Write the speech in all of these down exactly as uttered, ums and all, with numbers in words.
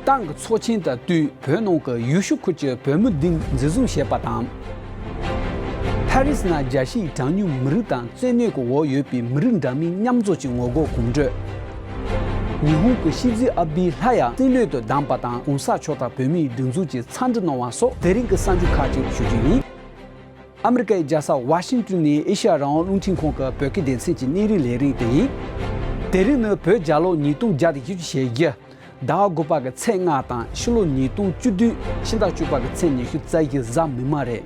ཏང་གི་ཚོགས་ཆེན་དང་བསྟུན་བོད་ནང་གི་ཡུལ་ཤུལ་ཁུལ་གྱི་བོད་མི་བདུན་འཛིན་བཟུང་བྱས་པ་དང་། ཕ་རི་སི་ནང་རྒྱལ་སྤྱིའི་གྲངས་ཉུང་མི་རིགས་དང་བཙན་གནོན་གྱི་འོག་ཡོད་པའི་མི་རིགས་འདྲ་མིན་མཉམ་འཛོམས་ཀྱི་ངོ་རྒོལ་གོམ་བགྲོད། ཉི་ཧོང་གི་ཤི་ཛི་ཨ་བི་ལྷ་ཡང་རྩིས་ལོས་དུ་བདམས་པ་དང་གོང་ས་མཆོག་དང་བོད་མིའི་སྒྲིག་འཛུགས་ཀྱིས་འཚམས་འདྲི་གནང་བ་སོགས་དེ་རིང་གི་གསར་འགྱུར་ཁག་ཅིག་ཞུ་རྒྱུ་ཡིན། ཨ་མི་རི་ཀའི་རྒྱལ་ས་ཝ་ཤིང་ཏོན་ནས་ཨེ་ཤ་ཡ་རང་དབང་རླུང་འཕྲིན་ཁང་གི་བོད་སྐད་སྡེ་ཚན་གྱི་གནས་རིམ་ལས་རིམ་དེ་ཡིན། དེ་རིང་ནི་བོད་རྒྱལ་ལོ་ཉིས་སྟོང་བརྒྱ་དང་བཞི་བཅུ་ཞེ་བརྒྱད། ཟླ་བ་དགུ་པ་གི་ཚེས་ལྔ་དང་ཕྱི་ལོ་ཉིས་སྟོང་བཅུ་བདུན་ཕྱི་ཟླ་བཅུ་པ་གི་ཚེས་ཉི་ཤུ་རྩ་བཞི་གཟའ་མིག་དམར་རེད།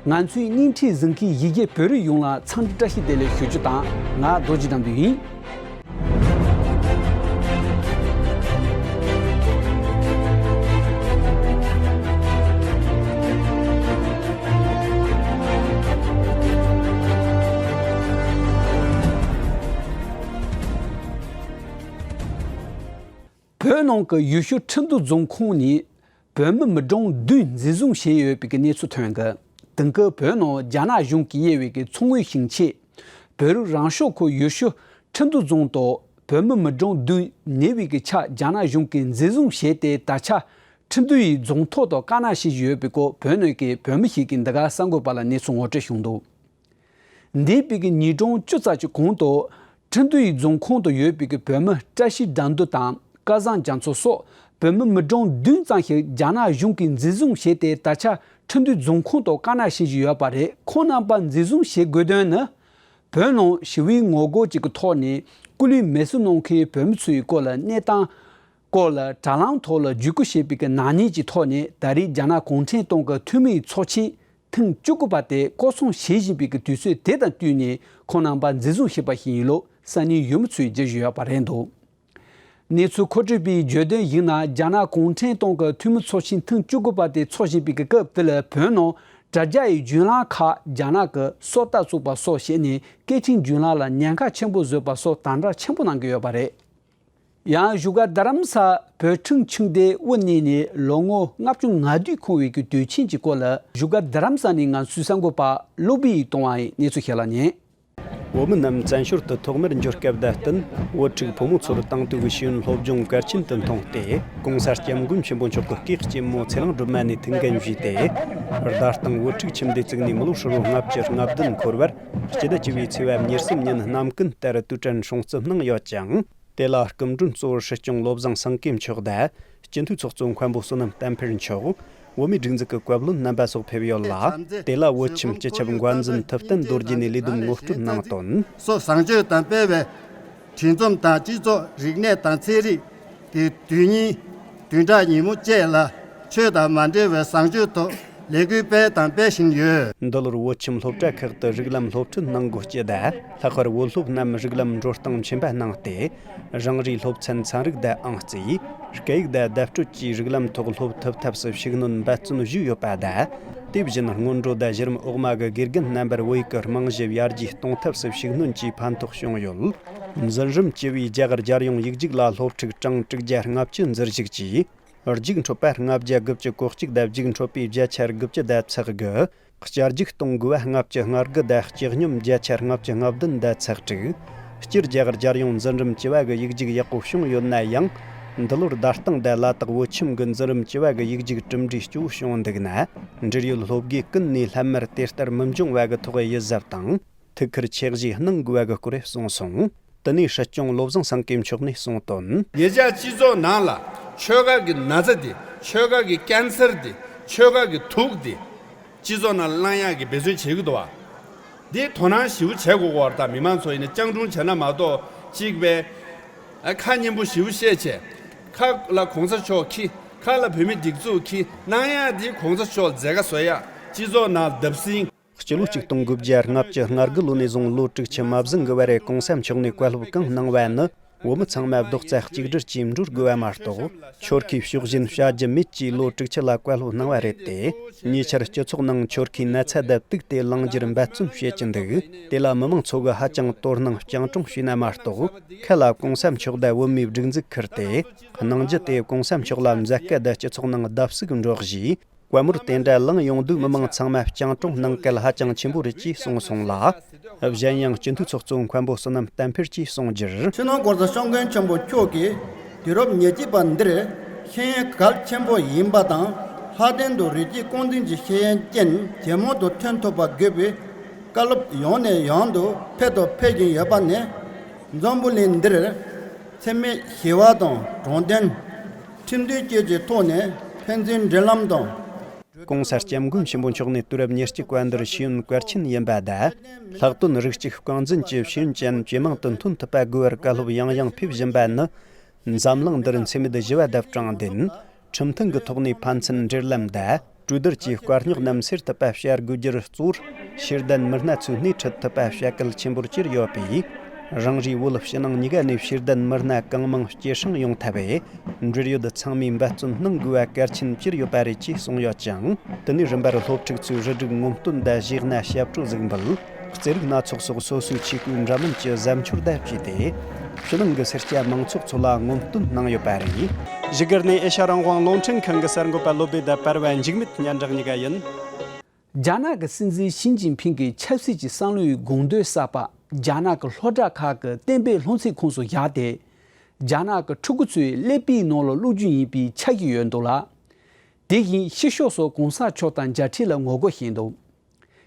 ང་ཚོའི་བརྙན་འཕྲིན་གཟིགས་མཁན་ཡིག་བརྒྱའི་བོད་རིགས་ཡོངས་ལ་འཚམས་འདྲི་བཀྲ་ཤིས་བདེ་ལེགས་ཞུ་རྒྱུ་དང་། ང་རྡོ་རྗེ་དམ་པ་ཡིན། བོད་ནང་གི་ཡུལ་ཤུལ་ཁྲིན་ཏུའུ་རྫོང་ཁོངས་ནས་བོད་མི་མི་གྲངས་བདུན་འཛིན་བཟུང་བྱས་ཡོད་པའི་གནས་ཚུལ་ཐོན་གི། དེང་སྐབས་བོད་ནང་རྒྱ་ནག་གཞུང་གིས་དབྱེ་བའི་མཚོ་སྔོན་ཞིང་ཆེན་བོད་རིགས་རང་སྐྱོང་ཁུལ་ཡུལ་ཤུལ་ཁྲིན་ཏུའུ་རྫོང་དུ་བོད་མི་མི་གྲངས་བདུན་ཉེ་བའི་ཆར་རྒྱ་ནག་གཞུང་གིས་འཛིན་བཟུང་བྱས་ཏེ། ད་ཆ་ཁྲིན་ཏུའུ་ཡི་རྫོང་ཐོག་ཏུ་དཀར་ནག་བྱེད་བཞིན་ཡོད་པའི་སྐོར་བོད་ནང་གི་བོད་མི་ཞིག་གིས་འདི་ག་གསར་འགོད་པ་ལ་གནས་ཚུལ་ངོ་སྤྲོད་བྱུང་འདུག། འདས་པའི་ཉིན་གྲངས་བཅུ་ཙམ་གྱི་གོང་དུ། ཁྲིན་ཏུའུ་ཡི་རྫོང་ཁོངས་དུ་ཡོད་པའི་བོད་མི་བཀྲ་ཤིས་དགྲ་འདུལ་དང་སྐལ་བཟང་རྒྱ་མཚོ་སོགས་བོད་མི་མི་གྲངས་བདུན་ཙམ་ཞིག་རྒྱ་ནག་གཞུང་གིས་འཛིན་བཟུང་བྱས་ཏེ། ད་ཆ་ཁྲིན་ཏུའུ་རྫོང་ཁོངས་དུ་དཀར་ནག་བྱེད་བཞིན་ཡོད་པ་རེད། ཁོང་རྣམ་པ་འཛིན་བཟུང་བྱེད་དགོས་དོན་ནི། བོད་ནང་ཞི་བའི་ངོ་རྒོལ་ཅིག་གི་ཐོག་ནས་སྐུ་ལུས་མེར་སྲེག་གནང་མཁན་བོད་མི་ཚོའི་སྐོར་ལ་གནས་སྟངས་སྐོར་ལ་དྲ་ལམ་ཐོག་ལ་བརྒྱུད་སྐུར་བྱས་པའི་ནག་ཉེས་ཀྱི་ཐོག་ནས། ད་རེས་རྒྱ་ནག་གུང་ཁྲན་ཏང་གི་འཐུས་མིའི་ཚོགས་ཆེན་ཐེངས་བཅུ་དགུ་པ་དེ་སྐོར་སྲུང་བྱེད་བཞིན་པའི་དུས་ཚོད་དེ་དང་བསྟུན་ནས། ཁོང་རྣམ་པ་འཛིན་བཟུང་བྱས་པ་ཞིག་ཡིན་ལུགས་ས་གནས་ཡུལ་མི་ཚོས་བརྗོད་བཞིན་ཡོད་པ་རེད་འདུག། གནས་ཚུལ་མཁོ་སྤྲོད་པས་བརྗོད་དོན་ཡིན་ན། རྒྱ་ནག་གུང་ཁྲན་ཏང་གི་འཐུས་མི་ཚོགས་ཆེན་ཐེངས་བཅུ་དགུ་པ་དེ་འཚོགས་བཞིན་པའི་སྐབས་དེ་ལ། བོད་ནང་དྲ་རྒྱ་ཡི་བརྒྱུད་ལམ་ཁག་རྒྱ་ནག་གིས་སོ་ལྟ་བཙུགས་པ་སོགས་བྱས་ནས། སྐད་འཕྲིན་བརྒྱུད་ལམ་ལ་ཉེན་ཁ་ཆེན་པོ་བཟོས་པ་སོགས་དམ་དྲག་ཆེན་པོ་གནང་གི་ཡོད་པ་རེད། ཡང་བཞུགས་སྒར་རྡ་རམ་ས་བོད་ཁྲིམས་ཁྱིམ་སྡེའི་དབུ་བརྙེས་ནས་ལོ་ངོ་ལྔ་བཅུ་ང་བདུན་འཁོར་བའི་དུས་ཆེན་གྱི་སྐོར་ལ། བཞུགས་སྒར་རྡ་རམ་ས་ནས་ང་ཚོའི་གསར་འགོད་པ་བློ་བྷེ་ཡིས་བཏང་བ་ཡི་གནས་ཚུལ་ཞིག་ལ་ཉན། བོད་མི་རྣམས་བཙན་བྱོལ་དུ་ཐོག་མར་འབྱོར་སྐབས་དང་བསྟུན། བོད་ཕྲུག་ཕོ་མོ་ཚོར་དེང་དུས་ཀྱི་ཤེས་ཡོན་སློབ་སྦྱོང་གལ་ཆེན་དུ་མཐོང་སྟེ། ྋགོང་ས་ྋསྐྱབས་མགོན་ཆེན་པོ་མཆོག་གི་སྐུའི་གཅེན་མོ་ཚེ་གླིང་སྒྲོལ་མ་ནས་ཐུགས་འགན་བཞེས་ཏེ། རྡ་སྟེང་བོད་ཕྲུག་ཁྱིམ་སྡེ་བཙུགས་ནས་མི་ལོ་ཧྲིལ་བོ་ལྔ་བཅུ་ང་བདུན་འཁོར་བར། སྤྱི་ཟླ་བཅུ་བའི་ཚེས་པ་ཉེར་གསུམ་ཉིན་གནམ་སྐུ་ལྟར་དུས་དྲན་སྲུང་བརྩི་གནང་ཡོད་ཅིང་། དེ་ལ་སྐུ་མགྲོན་གཙོ་བོར་སྲིད་སྐྱོང་བློ་བཟང་སེང་གེ་མཆོག་དང་། སྤྱི་འཐུས་ཚོགས་གཙོ་མཁན་པོ་བསོད་ནམས་བསྟན་འཕེལ་མཆོག། བོད་མིའི་སྒྲིག་འཛུགས་ཀྱི་བཀའ་བློན་རྣམ་པ་སོགས་ཕེབས་ཡོད་ལ། དེ་ལ་བོད་ཁྱིམ་སྤྱི་ཁྱབ་འགོ་འཛིན་ཐུབ་བསྟན་རྡོ་རྗེ་ནས་ལས་བསྡོམས་ངོ་སྤྲོད་གནང་དོན། སོ་བཟང་སྤྱོད་དང་སྤེལ་བའི་དྲིན་འཛོམས་དང་། སྤྱི་ཚོགས་རིག་གནས་དང་ཚན་རིག་གི་དོན་སྙིང་བདུན་ཕྲག་ཉིན་མོ་བཅས་ལ། ཆོས་དང་མ་འབྲེལ་བའི་བཟང་སྤྱོད་ཐོག་ལས་འགུལ་སྤེལ་དང་སྤེལ་བཞིན་ཡོད། འདི་ལོར་བོད་ཁྱིམ་སློབ་གྲྭ་ཁག་ཏུ་རིགས་ལམ་སློབ་ཁྲིད་གནང་དགོས་སྤྱི་དང་། ལྷག་པར་བོད་སློབ་རྣམས་རིགས་ལམ་འགྲོ་སྟངས་མཁྱེན་པ་གནང་སྟེ། རང་རེའི་སློབ་ཚན་ཚན་རིག་དང་ཨང་རྩིས། སྐད་ཡིག་དང་བརྡ་སྤྲོད་བཅས་རིགས་ལམ་ཐོག་སློབ་ཐུབ་ཐབས་སུ་ཤུགས་སྣོན་འབད་བརྩོན་ཞུས་ཡོད་པ་དང་། དེ་བཞིན་སྔོན་འགྲོ་དང་གཞི་རིམ་འོག་མ་གི་དགེ་རྒན་རྣམ་པར་བོད་ཡིག་གི་རྨང་གཞི་ཡར་རྒྱས་གཏོང་ཐབས་སུ་ཤུགས་སྣོན་གྱིས་ཕན་ཐོགས་བྱུང་ཡོད། འཛིན་རིམ་བཅུ་བའི་རྒྱ་གར་རྒྱལ་ཡོངས་ཡིག་རྒྱུགས་ལ་སློབ་ཕྲུག་གྲངས་དྲུག་བརྒྱ་ལྔ་བཅུ་འཛུལ་ཞུགས་ཀྱིས། རྒྱུགས་འཕྲོད་པ་ལྔ་བརྒྱ་དགུ་བཅུ་གོ་གཅིག་དང་། རྒྱུགས་འཕྲོད་པའི་བརྒྱ་ཆ་དགུ་བཅུ་དང་ཚེག་དགུ། བསྐྱར་རྒྱུགས་གཏོང་དགོས་པ་ལྔ་བཅུ་ང་དགུ་དང་། སྤྱི་སྙོམས་བརྒྱ་ཆ་ལྔ་བཅུ་ང་བདུན་དང་ཚེག་དྲུག། སྤྱིར་རྒྱ་གར་རྒྱལ་ཡོངས་འཛིན་རིམ་བཅུ་བ་གི་ཡིག་རྒྱུགས་ཡག་པོ་བྱུང་ཡོད་ན་ཡང་། འདི་ལོར་རྡ་སྟེང་དང་ལ་དྭགས་བོད་ཁྱིམ་གྱི་འཛིན་རིམ་བཅུ་བ་གི་ཡིག་རྒྱུགས་གྲུབ་འབྲས་སྐྱོ་བོ་བྱུང་འདུག་ན། འབྲེལ་ཡོད་སློབ་དགེ་ཀུན་ནས་སླད་མར་དེ་ལྟར་མི་འབྱུང་བ་གི་ཐོག་ཡིད་གཟབ་དང་། ཐུགས་ཁུར་ཆེ་བཞེས་གནང་དགོས་པ་གི་སྐོར་གསུངས་སོང་། དེ་ནས་སྲིད་སྐྱོང་བློ་བཟང་སེང་གེ་མཆོག་ནས་གསུངས་དོན། ཉེ་ཆར་སྤྱི་ཚོགས་ནང་ལ་ཆོལ་ཁ་གི་ན་ཚ་འདི། ཆོལ་ཁ་གི་ཀན་སར་འདི། ཆོལ་ཁ་གི་དུག་འདི། སྤྱི་ཚོགས་ནང་བླང་ཡག་གི་འབད་བརྩོན་བྱེད་ཀྱི་འདུག་བ། འདི་དོ་སྣང་ཞེ་པོ་བྱེད་དགོས་ཀྱི་ཡོད་རེད། ད་མི་མང་ཚོ་ཡིན་ན་སྤྱང་གྲུང་བྱས་ན་མ་གཏོགས་གཅིག་པའི་ཨ་ཁ་སྙན་པོ་ཞེ་པོ་བཤད་བྱས། ཁ་ལ་གོང་ས་མཆོག་འཁྱེར། ཁ་ལ་བོད་མི་སྒྲིག་འཛུགས་འཁྱེར། གནང་ཡག་འདི་གོང་ས་མཆོག་མཛད་དཀའ་བཟོ་ཡག་སྤྱི་ཚོགས་ནང་བརྡབ་གསིག་སྤྱི་ལོ་ཆིག་སྟོང་དགུ་བརྒྱ་ལྔ་བཅུ་ང་དགུ་ལོ་ནས་བཟུང་ལོ་དྲུག་ཅུ་མ་ཟིན་གི་བར་རེ་གོང་ས་མཆོག་ནས་བཀའ་སློབ་གང་གནང་བ་ནི། བོད་མི་ཚང་མ་རྡོག་རྩ་གཅིག་སྒྲིལ་གྱིས་འགྲོ་དགོས་པ་མ་གཏོགས། ཆོལ་ཁའི་ཕྱོགས་ཞེན་བྱ་རྒྱུ་མེད་ཅེས་ལོ་དྲུག་ཅུ་ལ་བཀའ་སློབ་གནང་བ་རེད་དེ། ཉེ་ཆར་སྤྱི་ཚོགས་ནང་ཆོལ་ཁའི་ན་ཚ་དང་དུག་དེ་བླང་རྒྱུར་འབད་བརྩོན་བྱེད་ཀྱི་འདུག། དེ་ལ་མི་མང་ཚོ་གིས་ཧ་ཅང་དོ་སྣང་སྤྱང་གྲུང་བྱས་ན་མ་གཏོགས། ཁ་ལ་གོང་ས་མཆོག་དང་བོད་མིའི་སྒྲིག་འཛུགས་ཁུར་ཏེ། གནང་རྒྱུ་དེ་གོང་ས་མཆོག་ལ་མཛད་དཀའ་དང་སྤྱི་ཚོགས་ནང་བརྡབ་གསིག་འགྲོ་གཞིས། བཀའ་མོལ་དེ་འདྲ་གླེང་ཡོང་དུས་མི་མང་ཚང་མ་སྤྱང་གྲུང་གནང་གལ་ཧ་ཅང་ཆེན་པོ་རེད་ཅེས་གསུངས་སོང་ལ། གཞན་ཡང་སྤྱི་འཐུས་ཚོགས་གཙོ་མཁན་པོ་བསོད་ནམས་བསྟན་འཕེལ་གྱིས་གསུངས་རྒྱུར། སྤྱི་ནོར་༸གོང་ས་སྐྱབས་མགོན་ཆེན་པོ་མཆོག་གིས་དུས་རབས་ཉེར་གཅིག་པ་འདིར་ ཤེས་ཡོན་གལ་ཆེན་པོ་ཡིན་པ་དང་། ལྷག་དོན་དུ་རིགས་གཅིག་རྐང་འཛིན་གྱི་ཤེས་ཡོན་ཅན་ཇེ་མང་དུ་ཐོན་ཐུབ་པ་དགོས་པའི་བཀའ་སློབ་ཡང་ནས་ཡང་དུ་འཕེལ་དུ་འཕེལ་བཞིན་ཡོད་པ་ནས། འཛམ་བུ་གླིང་འདིར་འཚེ་མེད་ཞི་བ་དང་དྲང་བདེན། ཁྲིམས་མཐུན་བཅས་ཀྱི་ཐོག་ནས་ཕན་ཚུན་འབྲེལ་ལམ་དང་། ༸གོང་ས་༸སྐྱབས་མགོན་ཆེན་པོ་མཆོག་ནས་དུས་རབས་ཉེར་གཅིག་པ་འདིར་ཤེས་ཡོན་གལ་ཆེན་ཡིན་པ་དང་། ལྷག་དོན་རིགས་གཅིག་རྐང་འཛིན་གྱི་ཤེས་ཡོན་ཅན་ཇེ་མང་དུ་ཐོན་ཐུབ་པ་དགོས་པར་བཀའ་སློབ་ཡང་ཡང་ཕེབས་བཞིན་པ་ནི། འཛམ་གླིང་འདིར་འཚེ་མེད་ཞི་བ་དང་དྲང་བདེན། ཁྲིམས་མཐུན་གྱི་ཐོག་ནས་ཕན་ཚུན་འབྲེལ་ལམ་དང་། གྲོས་བསྡུར་གྱིས་དཀའ་རྙོག་རྣམས་སེལ་ཐུབ་པ་བྱ་དགོས་རྒྱུར་གཙོ་བོར། ཤེས་ལྡན་མི་སྣ་ཚོའི་སྣེ་ཁྲིད་ཐུབ་པ་བྱ་གལ་ཆེན་པོར་གྱུར་ཡོད་པས། རང་རེའི་བོད་ཕྱི་ནང་གཉིས་ཀ་ནས་ཤེས་ལྡན་མི་སྣ་གང་མང་སྐྱེད་སྲིང་ཡོང་ཐབས། འབྲེལ་ཡོད་ཚང་མས་འབད་བརྩོན་གནང་དགོས་པ་གལ་ཆེན་གྱུར་ཡོད་པ་རེད་ཅེས་གསུངས་ཡོད་ཅིང་། དེ་ནས་རིམ་པར་སློབ་ཕྲུག་ཚོས་རུ་སྒྲིག་ངོམ་སྟོན་དང་གཞས་སྣ་ཞབས་བྲོ་གཟིགས་འབུལ། རྩེད་རིགས་སྣ་ཚོགས་སོགས་སོ་སོའི་ཆས་གོས་འདྲ་མིན་གྱི་གཟབ་མཆོར་དང་བཅས་ཏེ། ཕྱི་ནང་གི་སེར་སྐྱ་མང་ཚོགས་ཚོ་ལ་ངོམ་སྟོན་གནང་ཡོད་པ་རེད། བཞུགས་སྒར་ནས་ཨེ་ཤ་རང་དབང་རླུང་འཕྲིན་ཁང་གི་གསར་འགོད་པ་བློ་བདེ་དང་བར་བ་འཇིགས་མེད་སྙན་གྲགས་གཉིས་ཀ་ཡིན། རྒྱ་ནག་གི་སྲིད་འཛིན་ཞི་ཅིན་ཕིང་གི་ཆབ་སྲིད་ཀྱི་བསམ་བློའི་དགོངས་དོན་གསར་པ། རྒྱ་ནག་གི་སློབ་གྲྭ་ཁག་གི་གཏན་འབེབས་སློབ་ཚན་ཁོངས་སུ་བཞག་སྟེ། རྒྱ་ནག་གི་ཕྲུ་གུ་ཚོའི་ཀླད་པའི་ནང་ལ་བླུག་རྒྱུ་ཡིན་པས་ཆགས་ཀྱི་ཡོད་འདུག་ལ། དེ་བཞིན་ཕྱི་ཕྱོགས་སུ་གོང་ས་མཆོག་དང་མཇལ་འཕྲད་ལ་ངོ་རྒོལ་བྱས་འདུག།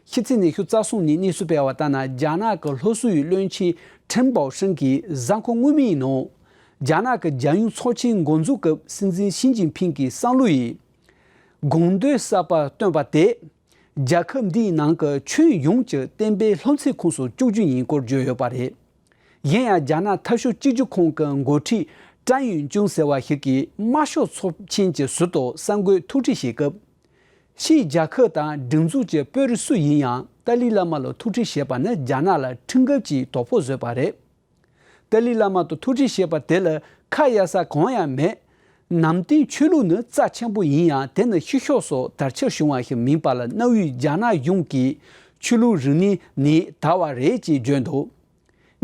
ཕྱི་ཚེས་ཉི་ཤུ་རྩ་གསུམ་ཉིན་གནས་ཚུལ་སྤེལ་བ་ལྟར་ན། རྒྱ་ནག་གི་སློབ་གསོའི་བློན་ཆེན་ཁྲེན་པའོ་ཧྲིན་གྱིས་གཟའ་འཁོར་སྔོན་མའི་ནང་། རྒྱ་ནག་གི་རྒྱལ་ཡོངས་ཚོགས་ཆེན་འགོ་འཛུགས་སྐབས་སྲིད་འཛིན་ཞི་ཅིན་ཕིང་གི་བསམ་བློ་ཡི་དགོངས་དོན་གསར་པ་བཏོན་པ་དེ། རྒྱལ་ཁབ་འདིའི་ནང་གི་ཁྱོན་ཡོངས་ཀྱི་གཏན་འབེབས་སློབ་ཚན་ཁོངས་སུ་བཅུག་རྒྱུ་ཡིན་སྐོར་བརྗོད་ཡོད་པ་རེད། གཞན་ཡང་། རྒྱ་ནག་འཐབ་ཕྱོགས་གཅིག་གྱུར་ཁང་གི་འགོ་ཁྲིད་ཀྲན་ཡུན་ཅུན་ཟེར་བ་ཞིག་གིས་དམར་ཤོག་ཚོགས་ཆེན་གྱི་ཟུར་དུ་གསར་འགོད་ཐུག་འཕྲད་བྱེད་སྐབས། ཕྱིའི་རྒྱལ་ཁབ་དང་སྒྲིག་འཛུགས་ཀྱི་དཔོན་རིགས་སུ་ཡིན་ཡང་ཏཱ་ལའི་བླ་མ་ལ་ཐུག་འཕྲད་བྱས་པ་ནི་རྒྱ་ནག་ལ་ཁྲིམས་འགལ་གྱི་དོ་ཕོག་བཟོས་པ་རེད། ཏཱ་ལའི་བླ་མ་དང་ཐུག་འཕྲད་བྱས་པ་དེ་ལ་ཁ་གཡར་ས་གང་ཡང་མེད། ནང་བསྟན་ཆོས་ལུགས་ནི་རྩ་ཆེན་པོ་ཡིན་ཡང་། དེ་ནི་ཕྱི་ཕྱོགས་སུ་དར་ཁྱབ་བྱུང་བ་ཞིག་མིན་པ་ལ། གནའ་བོའི་རྒྱ་ནག་གཞུང་གིས་ཆོས་ལུགས་རིག་གནས་ནས་དར་བ་རེད་ཅེས་བརྗོད་འདུག།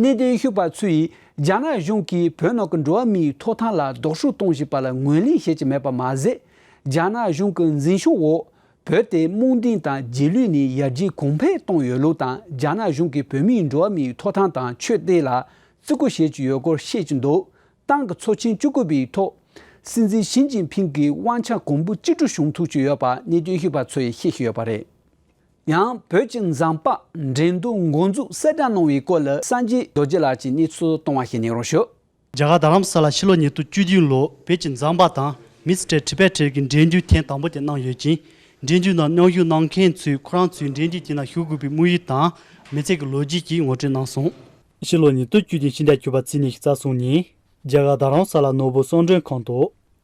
གནད་དོན་ཞུ་བ་ཚོས། རྒྱ་ནག་གཞུང་གིས་བོད་ནང་གི་འགྲོ་བ་མིའི་ཐོབ་ཐང་ལ་ལྡོག་ཕྱོགས་གཏོང་བཞིན་པ་ལ་ངོས་ལེན་བྱེད་ཀྱི་མེད་པ་མ་ཟད། རྒྱ་ནག་གཞུང་གི་འཛིན་སྐྱོང་འོག་བོད་དེ་རྨོངས་དད་དང་རྗེས་ལུས་ནས་ཡར་རྒྱས་གོང་འཕེལ་གཏོང་ཡོད་ལུགས་དང་། རྒྱ་ནག་གཞུང་གིས་བོད་མིའི་འགྲོ་བ་མིའི་ཐོབ་ཐང་དང་ཆོས་དེ་ལ་བརྩི་བཀུར་བྱེད་ཀྱི་ཡོད་སྐོར་བཤད་ཀྱི་འདུག། ཏང་གི་ཚོགས་ཆེན་བཅུ་དགུ་པའི་ཐོག་སྲིད་འཛིན་ཞི་ཅིན་ཕིང་གིས་དབང་ཆ་གོང་བུ་གཅིག་གྲུབ་བྱུང་ཐུབ་ཀྱི་ཡོད་པ་གནད་དོན་ཞུ་བ་ཚོས་བཤད་ཀྱི་ཡོད་པ་རེད། ཡང་བོད་ཀྱི་མཛངས་པ་འགྲན་བསྡུར་འགོ་འཛུགས་གསལ་བསྒྲགས་གནང་བའི་སྐོར་ལ་སངས་རྒྱས་རྡོ་རྗེ་ལགས་ཀྱིས་གནས་ཚུལ་གཏོང་བ་ཞིག་གནང་རོགས་ཞུ། རྒྱ་གར་རྡ་རམ་ས་ལ་ཕྱི་ལོ་ཉིས་སྟོང་བཅུ་བདུན་ལོ་བོད་ཀྱི་མཛངས་པ་དང་མིས་ཊར་ཊི་བེ་ཊི་གི་འགྲན་བསྡུར་ཐེངས་དང་པོ་དེ་གནང་ཡོད་ཅིང་། འགྲན་བསྡུར་ནང་མཉམ་ཞུགས་གནང་མཁན་ཚོས་ཁོ་རང་ཚོའི་འགྲན་བསྡུར་དེ་ནང་ཞུགས་དགོས་པའི་དམིགས་ཡུལ་དང་མི་ཚེ་གི་ལོ་རྒྱུས་ཀྱིས་ངོ་སྤྲོད་གནང་སོང་། ཕྱི་ལོ་ཉིས་སྟོང་བཅུ་བདུན་ཕྱི་ཟླ་བཅུ་པ་ཚེས་ཉི་ཤུ་རྩ་གསུམ་ཉིན། རྒྱ་གར་རྡ་རམ་ས་ལ་ནོར་བུ་གསོལ་མགྲོན་ཁང་དུ།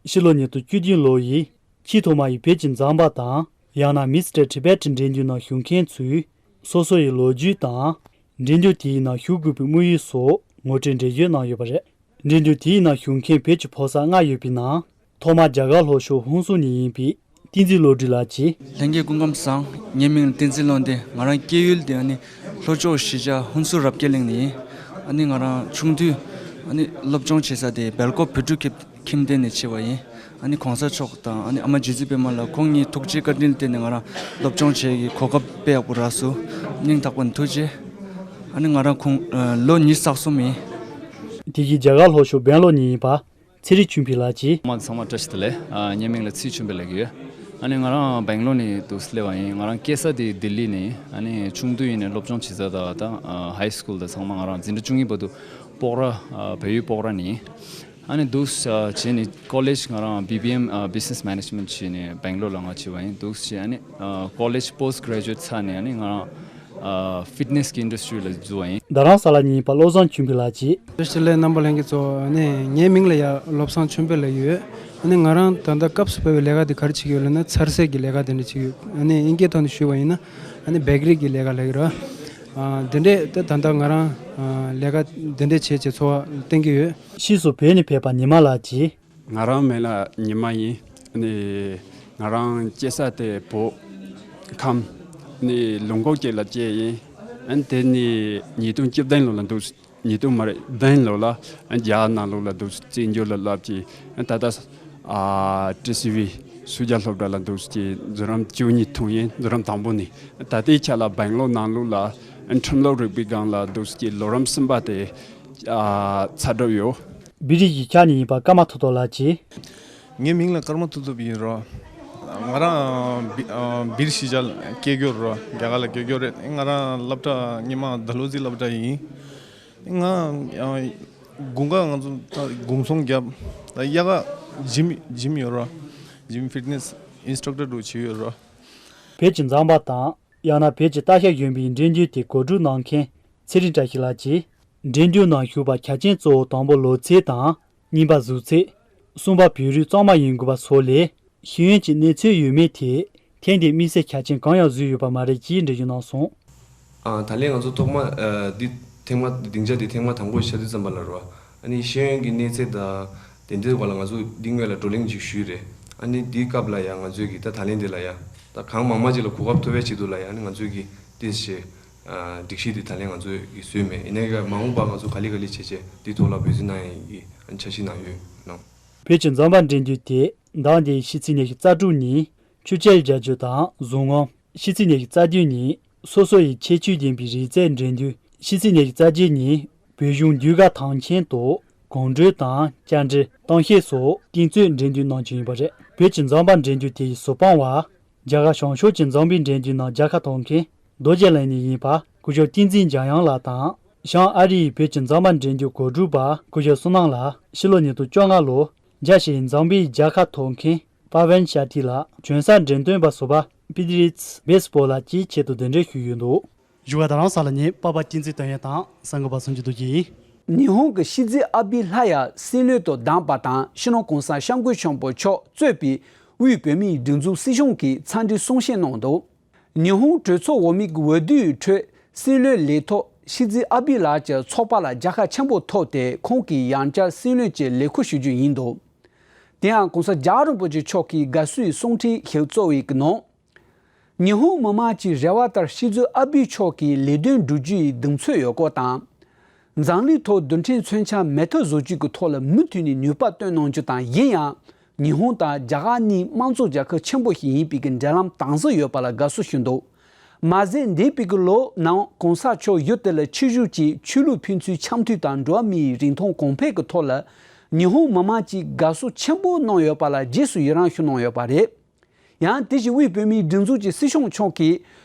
ཕྱི་ལོ་ཉིས་སྟོང་བཅུ་བདུན་ལོ་ཡི་ཆེས་ཐོག་མ་ཡི་བོད་ཀྱི་མཛངས་པ་དང་། ཡང་ན་མིས་ཊར་ཊི་བེ་ཊི་འགྲན་བསྡུར་ནང་ཞུགས་མཁན་ཚོས་སོ་སོ་ཡི་ལོ་རྒྱུས་དང་། འགྲན་བསྡུར་དེའི་ནང་ཞུགས་དགོས་པའི་དམིགས་ཡུལ་སོགས་ངོ་སྤྲོད་འགྲེལ་བརྗོད་གནང་ཡོད་པ་རེད། འགྲན་བསྡུར་དེའི་ནང་ཞུགས་མཁན་བོད་ཀྱི་ཕོ་གསར་ལྔ་ཡོད་པའི་ནང་། ཐོག་མར་རྒྱ་གར་ལྷོ་ཕྱོགས་ཧུན་སུར་ནས་ཡིན་པའི་བསྟན་འཛིན་བློ་གྲོས་ལགས་ཀྱིས། ལྷན་རྒྱས་སྐུ་ཁམས་བཟང་། ངའི་མིང་ལ་བསྟན་འཛིན་བློ་ལྡན། ང་རང་སྐྱེས་ཡུལ་དེ་ཨ་ནི་ལྷོ་ཕྱོགས་གཞིས་ཆགས་ཧུན་སུར་རབ་རྒྱས་གླིང་ནས་ཡིན། ཨ་ནི་ང་རང་ཆུང་དུས་ཨ་ནི་སློབ་སྦྱོང་བྱེད་ས་དེ་སྦེལ་ཀོབ་བོད་ཕྲུག་ཁྱིམ་ཁྱིམ་སྡེ་ནས་བྱས་པ་ཡིན། ཨ་ནི་གོང་ས་མཆོག་དང་ཨ་ནི་ཨ་མ་རྗེ་བཙུན་པད་མ་ལགས་ཁོང་གཉིས་ཐུགས་རྗེ་བཀའ་དྲིན་ལ་བརྟེན་ནས་ང་རང་སློབ་སྦྱོང་བྱེད་ཀྱི་གོ་སྐབས་དཔེ་ཡག་པོ་རག་སོང་། སྙིང་ཐག་པ་ནས་ཐུགས་རྗེ། ཨ་ནི་ང་རང་ཁོང་ལོ་ཉི་ཤུ་རྩ་གསུམ་ཡིན། དེ་བཞིན་རྒྱ་གར་ལྷོ་ཕྱོགས་སྦེང་ལོར་ནས་ཡིན་པ། ཚེ་རིང་ཆོས་འཕེལ་ལགས་ཀྱིས། མ་ཚང་མ་བཀྲ་ཤིས་བདེ་ལེགས། ཨ། ངའི་མིང་ལ་ཚེ་རིང་ཆོས་འཕེལ་ལབ་ཀྱི་ཡོད། ཨ་ནི་ང་རང་སྦེང་ལོར་ནས་འདུག་སེ་སླེབས་པ་ཡིན། ང་རང་སྐྱེས་ས་དེ་ལྡི་ལི་ནས་ཡིན། ཨ་ནི་ཆུང་དུས་ཡིན་ནས་སློབ་སྦྱོང་བྱེད་ས་དང་ད་ཧའི་སི་ཀུལ་དང་ཚང་མ་ང་རང་འཛིན་གྲྭ་བཅུ་གཉིས་བར་དུ་སྤོག་ར། ཨ། བལ་ཡུལ་སྤོག་ར་ནས་ཡིན། ཨ་ནི་འདུག་སེ་བྱས་ནས་ཀོ་ལེཇ་ང་རང་བི་བི་ཨེམ། ཨ། Business Management བྱས་ནས་སྦེང་ལོར་ལ་ང་བྱས་པ་ཡིན། འདུག་སེ་བྱས་ཨ་ནི་ཀོ་ལེཇ་པོ་སི་ཊི་གྷ་རེ་ཇུ་ཨེཊ་ཚར་ནས་ཨ་ནི་ང་རང་ཨ། ཕིཊ་ནེ་སི་གི་ཨིན་ཌ་སི་ཊི་རི་ལ་འཛུལ་བ་ཡིན། རྡ་རམ་ས་ལ་ནས་ཡིན་པ་བློ་བཟང་ཆོས་འཕེལ་ལགས་ཀྱིས། བཀྲ་ཤིས་བདེ་ལེགས་རྣམ་པ་ལྷན་རྒྱས་ཚོ། ཨ་ནི་ངའི་མིང་ལ་ཡ་བློ་བཟང་ཆོས་འཕེལ་ལབ་ཀྱི་ཡོད། ཨ་ནི་ང་རང་ད་ལྟ་སྐབས་སུ་བབས་པའི་ལས་ཀ་དེ་ག་རེ་བྱེད་ཀྱི་ཡོད་ལབ་ན་འཚར་སའི་གི་ལས་ཀ་དེ་འདྲ་བྱེད་ཀྱི་ཡོད། ཨ་ནི་དབྱིན་སྐད་ཐོག་ནས་ཞུས་པ་ཡིན་ན་ཨ་ནི་བེ་ཀ་རི་གི་ལས་ཀ་ལབ་ཀྱི་རེད། ཨ། དེ་འདྲས་ད་ད་ལྟ་ང་རང་ཨ། ལས་ཀ་དེ་འདྲས་བྱས་བྱས་འཚོ་བ་བསྟན་གྱི་ཡོད། ཕྱིས་སུ་བོད་ནས་ཕེབས་པ་ཉི་མ་ལགས་ཀྱིས། ང་རང་མིང་ལ་ཉི་མ་ཡིན། ཨ་ནི་ང་རང་སྐྱེས་ས་དེ་བོད་ཁམས། ཨ་ནི་ལུང་ཁོག་ཅིག་ལ་སྐྱེས་ཡིན། ཨ་ནི་དེ་ནི་ཉིས་སྟོང་བཅུ་བདུན་ལོ་ལ་འདུག། ཉིས་སྟོང་མ་རེད། བདུན་ལོ་ལ་རྒྱ་གར་ནང་ལོགས་ལ་འདུག་རྩེད་འཇོ་ལ་བསླབ་ཀྱི། ད་ལྟ་ཨ་ཊི་སི་ཝི་སུ་ཇཱ་སློབ་གྲྭ་ལ་འདུག་ཀྱི་མཛོད་རིམ་བཅུ་གཉིས་ཐོན་ཡིན། མཛོད་རིམ་དང་པོ་ནས། ད་ལྟའི་ཆ་ལ་སྦེང་ལོར་ནང་ལོགས་ལ་ཁྲིམས་ལུགས་རིག་པའི་སྒང་ལ་འདུག་ཀྱི་ལོ་རིམ་གསུམ་པ་དེ་ཨ་ཚར་གྲབས་ཡོད། བི་ཊི་གཞིས་ཆགས་ནས་ཡིན་པ་ཀརྨ་ཐོག་ཐོག་ལགས་ཀྱིས། ངའི་མིང་ལ་ཀརྨ་ཐུབ་ཐུབ་ཡིན་རོ། ང་རང་བི- ཨ་བིར་གཞིས་ཆགས་སྐྱེས་རྒྱུ་རོ། རྒྱ་གར་ལ་སྐྱེས་རྒྱུ་རེད། ང་རང་སློབ་གྲྭ་སྔོན་མ་ཌལ་ཧོ་ཛི་སློབ་གྲྭ་ཡིན། ང་ཨ་དགུན་ཁ་ང་ཚོ་ད་དགུན་ཚོང་བརྒྱབ། ད་དབྱར་ཁ་ཇིམ་ཇིམ་ཡོད་རོ། ཇིམ་ཕིཊ་ནེ་སི་ཨིན་སི་ཊག་ཊར་འདྲ་བྱེད་ཡོད་རོ། བོད་ཀྱི་མཛངས་པ་དང་ཡང་ན་བོད་ཀྱི་ལྟ་བཤལ་གཞོན་པའི་འགྲན་བསྡུར་དེ་གོ་སྒྲིག་གནང་མཁན་ཚེ་རིང་བཀྲ་ཤིས་ལགས་ཀྱིས། འགྲན་བསྡུར་ནང་ཞུགས་པར་ཆ་རྐྱེན་གཙོ་བོ་དང་པོ་ལོ་ཚད་དང་། གཉིས་པ་གཟུགས་ཚད། གསུམ་པ་བོད་རིགས་གཙང་མ་ཡིན་དགོས་པ་སོགས་ལས། ཤེས་ཡོན་གྱི་གནས་ཚད་ཡོད་མེད་ཐད་ཐེངས་འདིའི་དམིགས་བསལ་ཆ་རྐྱེན་གང་ཡང་བཟོས་ཡོད་པ་མ་རེད་ཅེས་འགྲེལ་བརྗོད་གནང་སོང་། ཨ། ད་ལན་ང་ཚོ་ཐོག་མ་ཨ་འདི་ཐེངས་མ་སྡིངས་ཆ་འདི་ཐེངས་མ་དང་པོ་ཆགས་དུས་ཙམ་པ་ལ་རོ། ཨ་ནི་ཤེས་ཡོན་གྱི་གནས་ཚད་དང་དེ་འདྲའི་སྐོར་ལ་ང་ཚོ་འདི་སྔོན་ལ་བགྲོ་གླེང་ཅིག་ཞུས་རེད། ཨ་ནི་འདིའི་སྐབས་ལ་ཡང་ང་ཚོས་ཀྱི་ད་ད་ལན་འདི་ལ་ཡང་ད་གང་མང་མང་ཅིག་ལ་གོ་སྐབས་ཐོབ་པའི་ཆེད་དུ་ལ་ཡང་ཨ་ནི་ང་ཚོས་ཀྱི་ཏོག་ཙམ་ཨ་སྒྲིག་གཞི་འདི་ད་ལན་ང་ཚོས་ཀྱི་བཟོས་མེད། ཡིན་ནའི་ཀྱང་མ་འོངས་པ་ང་ཚོ་ག་ལེ་ག་ལེ་བྱས་བྱས་འདི་ཐོག་ལ་འབད་བརྩོན་གནང་ཡ་ཡིན་གྱི་ཨ་ནི་འཆར་གཞི་ནང་ཡོད་གནང་། བོད་ཀྱི་མཛངས་པ་འགྲན་བསྡུར་དེ་ཟླ་འདིའི་ཕྱི་ཚེས་ཉི་ཤུ་རྩ་དྲུག་ཉིན་ཆུ་བྱ་རྒྱལ་རྒྱུ་དང་གཟུངས་སྔོན། ཕྱི་ཚེས་ཉི་ཤུ་རྩ་བདུན་ཉིན་སོ་སོ་ཡི་ཁྱད་ཆོས་ལྡན་པའི་རིག་རྩལ་འགྲན་བསྡུར། ཕྱི་ཚེས་ཉི་ཤུ་རྩ་བརྒྱད་ཉིན་བོད་གཞུང་ཟློས་གར་ཐང་ཆེན་དུ་གོམ་བགྲོད་དང་བཅར་འདྲི་གཏམ་བཤད་སོགས་རྟིང་རྩོད་འགྲན་བསྡུར་གནང་རྒྱུ་ཡིན་པ་རེད། བོད་ཀྱི་མཛངས་པ་འགྲན་བསྡུར་དེ་ཡི་གཟུ་དཔང་བ། རྒྱ་གར་བྱང་ཕྱོགས་ཀྱི་མཛངས་པའི་འགྲན་བསྡུར་ནང་རྒྱལ་ཁ་ཐོབ་མཁན་རྡོ་རྗེ་གླིང་ནས་ཡིན་པ་སྐུ་ཞབས་བསྟན་འཛིན་འཇམ་དབྱངས་ལགས་དང་། བྱང་ཨ་རི་ཡི་བོད་ཀྱི་མཛངས་པ་འགྲན་བསྡུར་གོ་སྒྲིག་པ་སྐུ་ཞབས་བསོད་ནམས་ལགས། ཕྱི་ལོ་ཉིས་སྟོང་བཅོ་ལྔ་ལོར་རྒྱལ་སྤྱིའི་མཛངས་པའི་རྒྱལ་ཁ་ཐོབ་མཁན་པ་ཝན་ཤ་ཏི་ལགས། གྱོན་གསར་འགྲེམས་སྟོན་པ་ཟུར་པ་པི་ཏི་རིས་བེ་སི་པོ་ལགས་བཅས་ཆེད་དུ་གདན་འདྲེན་ཞུས་ཡོད་འདུག། བཞུགས་སྒར་རྡ་རམ་ས་ལ་ནས་པ་ཕ་བསྟན་འཛིན་དོན་ཡོད་དང་གསར་འགོད་པ་སུམ་ཅུ་རྡོ་རྗེ་ཡིན། ཉི་ཧོང་གི་ཤི་ཛི་ཨ་བི་ལྷ་ཡ་སྲིད་བློན་དུ་བདམས་པ་དང་སྤྱི་ནོར་གོང་ས་སྐྱབས་མགོན་ཆེན་པོ་མཆོག་གཙོས་པའི་དབུས་བོད་མིའི་སྒྲིག་འཛུགས་སྲིད་གཞུང་གིས་འཚམས་འདྲི་གསུང་བཤད་གནང་འདུག། ཉི་ཧོང་གྲོས་ཚོགས་འོས་མིའི་འོས་བསྡུའི་ཁྲོད་སྲིད་བློན་ལས་ཐོག་ཤི་ཛི་ཨ་བི་ལགས་ཀྱི་ཚོགས་པ་ལ་རྒྱལ་ཁ་ཆེན་པོ་ཐོབ་སྟེ་ཁོང་གིས་ཡང་བསྐྱར་སྲིད་བློན་གྱི་ལས་ཁུར་ཞུ་རྒྱུ་ཡིན་འདུག། དེ་ཡང་གོང་ས་རྒྱལ་བ་རིན་པོ་ཆེ་མཆོག་གིས་དགའ་བསུའི་གསུང་འཕྲིན་ཞིག་གཙོ་བོའི་ནང་། ཉི་ཧོང་མི་དམངས་ཀྱི་རེ་བ་ལྟར་ཤི་ཛི་ཨ་བི་མཆོག་གིས་ལས་དོན་བསྒྲུབ་རྒྱུའི་གདེང་ཚོད་ཡོད་སྐོར་དང་། འཛམ་གླིང་ཐོག་རྡུལ་ཕྲན་མཚོན་ཆ་མེ་མཐའ་བཟོ་རྒྱུ་གི་ཐོག་ལ་མུ་མཐུད་ནས་ནུས་པ་བཏོན་གནང་རྒྱུ་དང་། གཞན་ཡང་ཉི་ཧོང་དང་རྒྱ་གར་གཉིས་དམངས་གཙོ་རྒྱལ་ཁབ་ཆེན་པོ་ཞིག་ཡིན་པའི་གི་འབྲེལ་ལམ་དམ་ཟབ་ཡོད་པ་ལ་དགའ་བསུ་ཞུ་འདུག། མ་ཟད་འདས་པའི་གི་ལོ་ནང་གོང་ས་མཆོག་ཡུལ་དེ་ལ་ཆིབས་བཞུགས་ཀྱིས་ཆོས་ལུགས་ཕན་ཚུན་འཆམ་མཐུན་དང་འགྲོ་བ་མིའི་རིན་ཐང་གོང་འཕེལ་གྱི་ཐོག་ལ་ཉི་ཧོང་མི་དམངས་ཀྱིས་དགའ་བསུ་ཆེན་པོ་གནང་ཡོད་པ་ལ་རྗེས་སུ་ཡི་རང་ཞུ་གནང་ཡོད་པ་རེད། ཡང་དེ་བཞིན་དབུས་བོད་མིའི་སྒྲིག་འཛུགས་ཀྱི་སྲིད་སྐྱོང་མཆོག་གིས་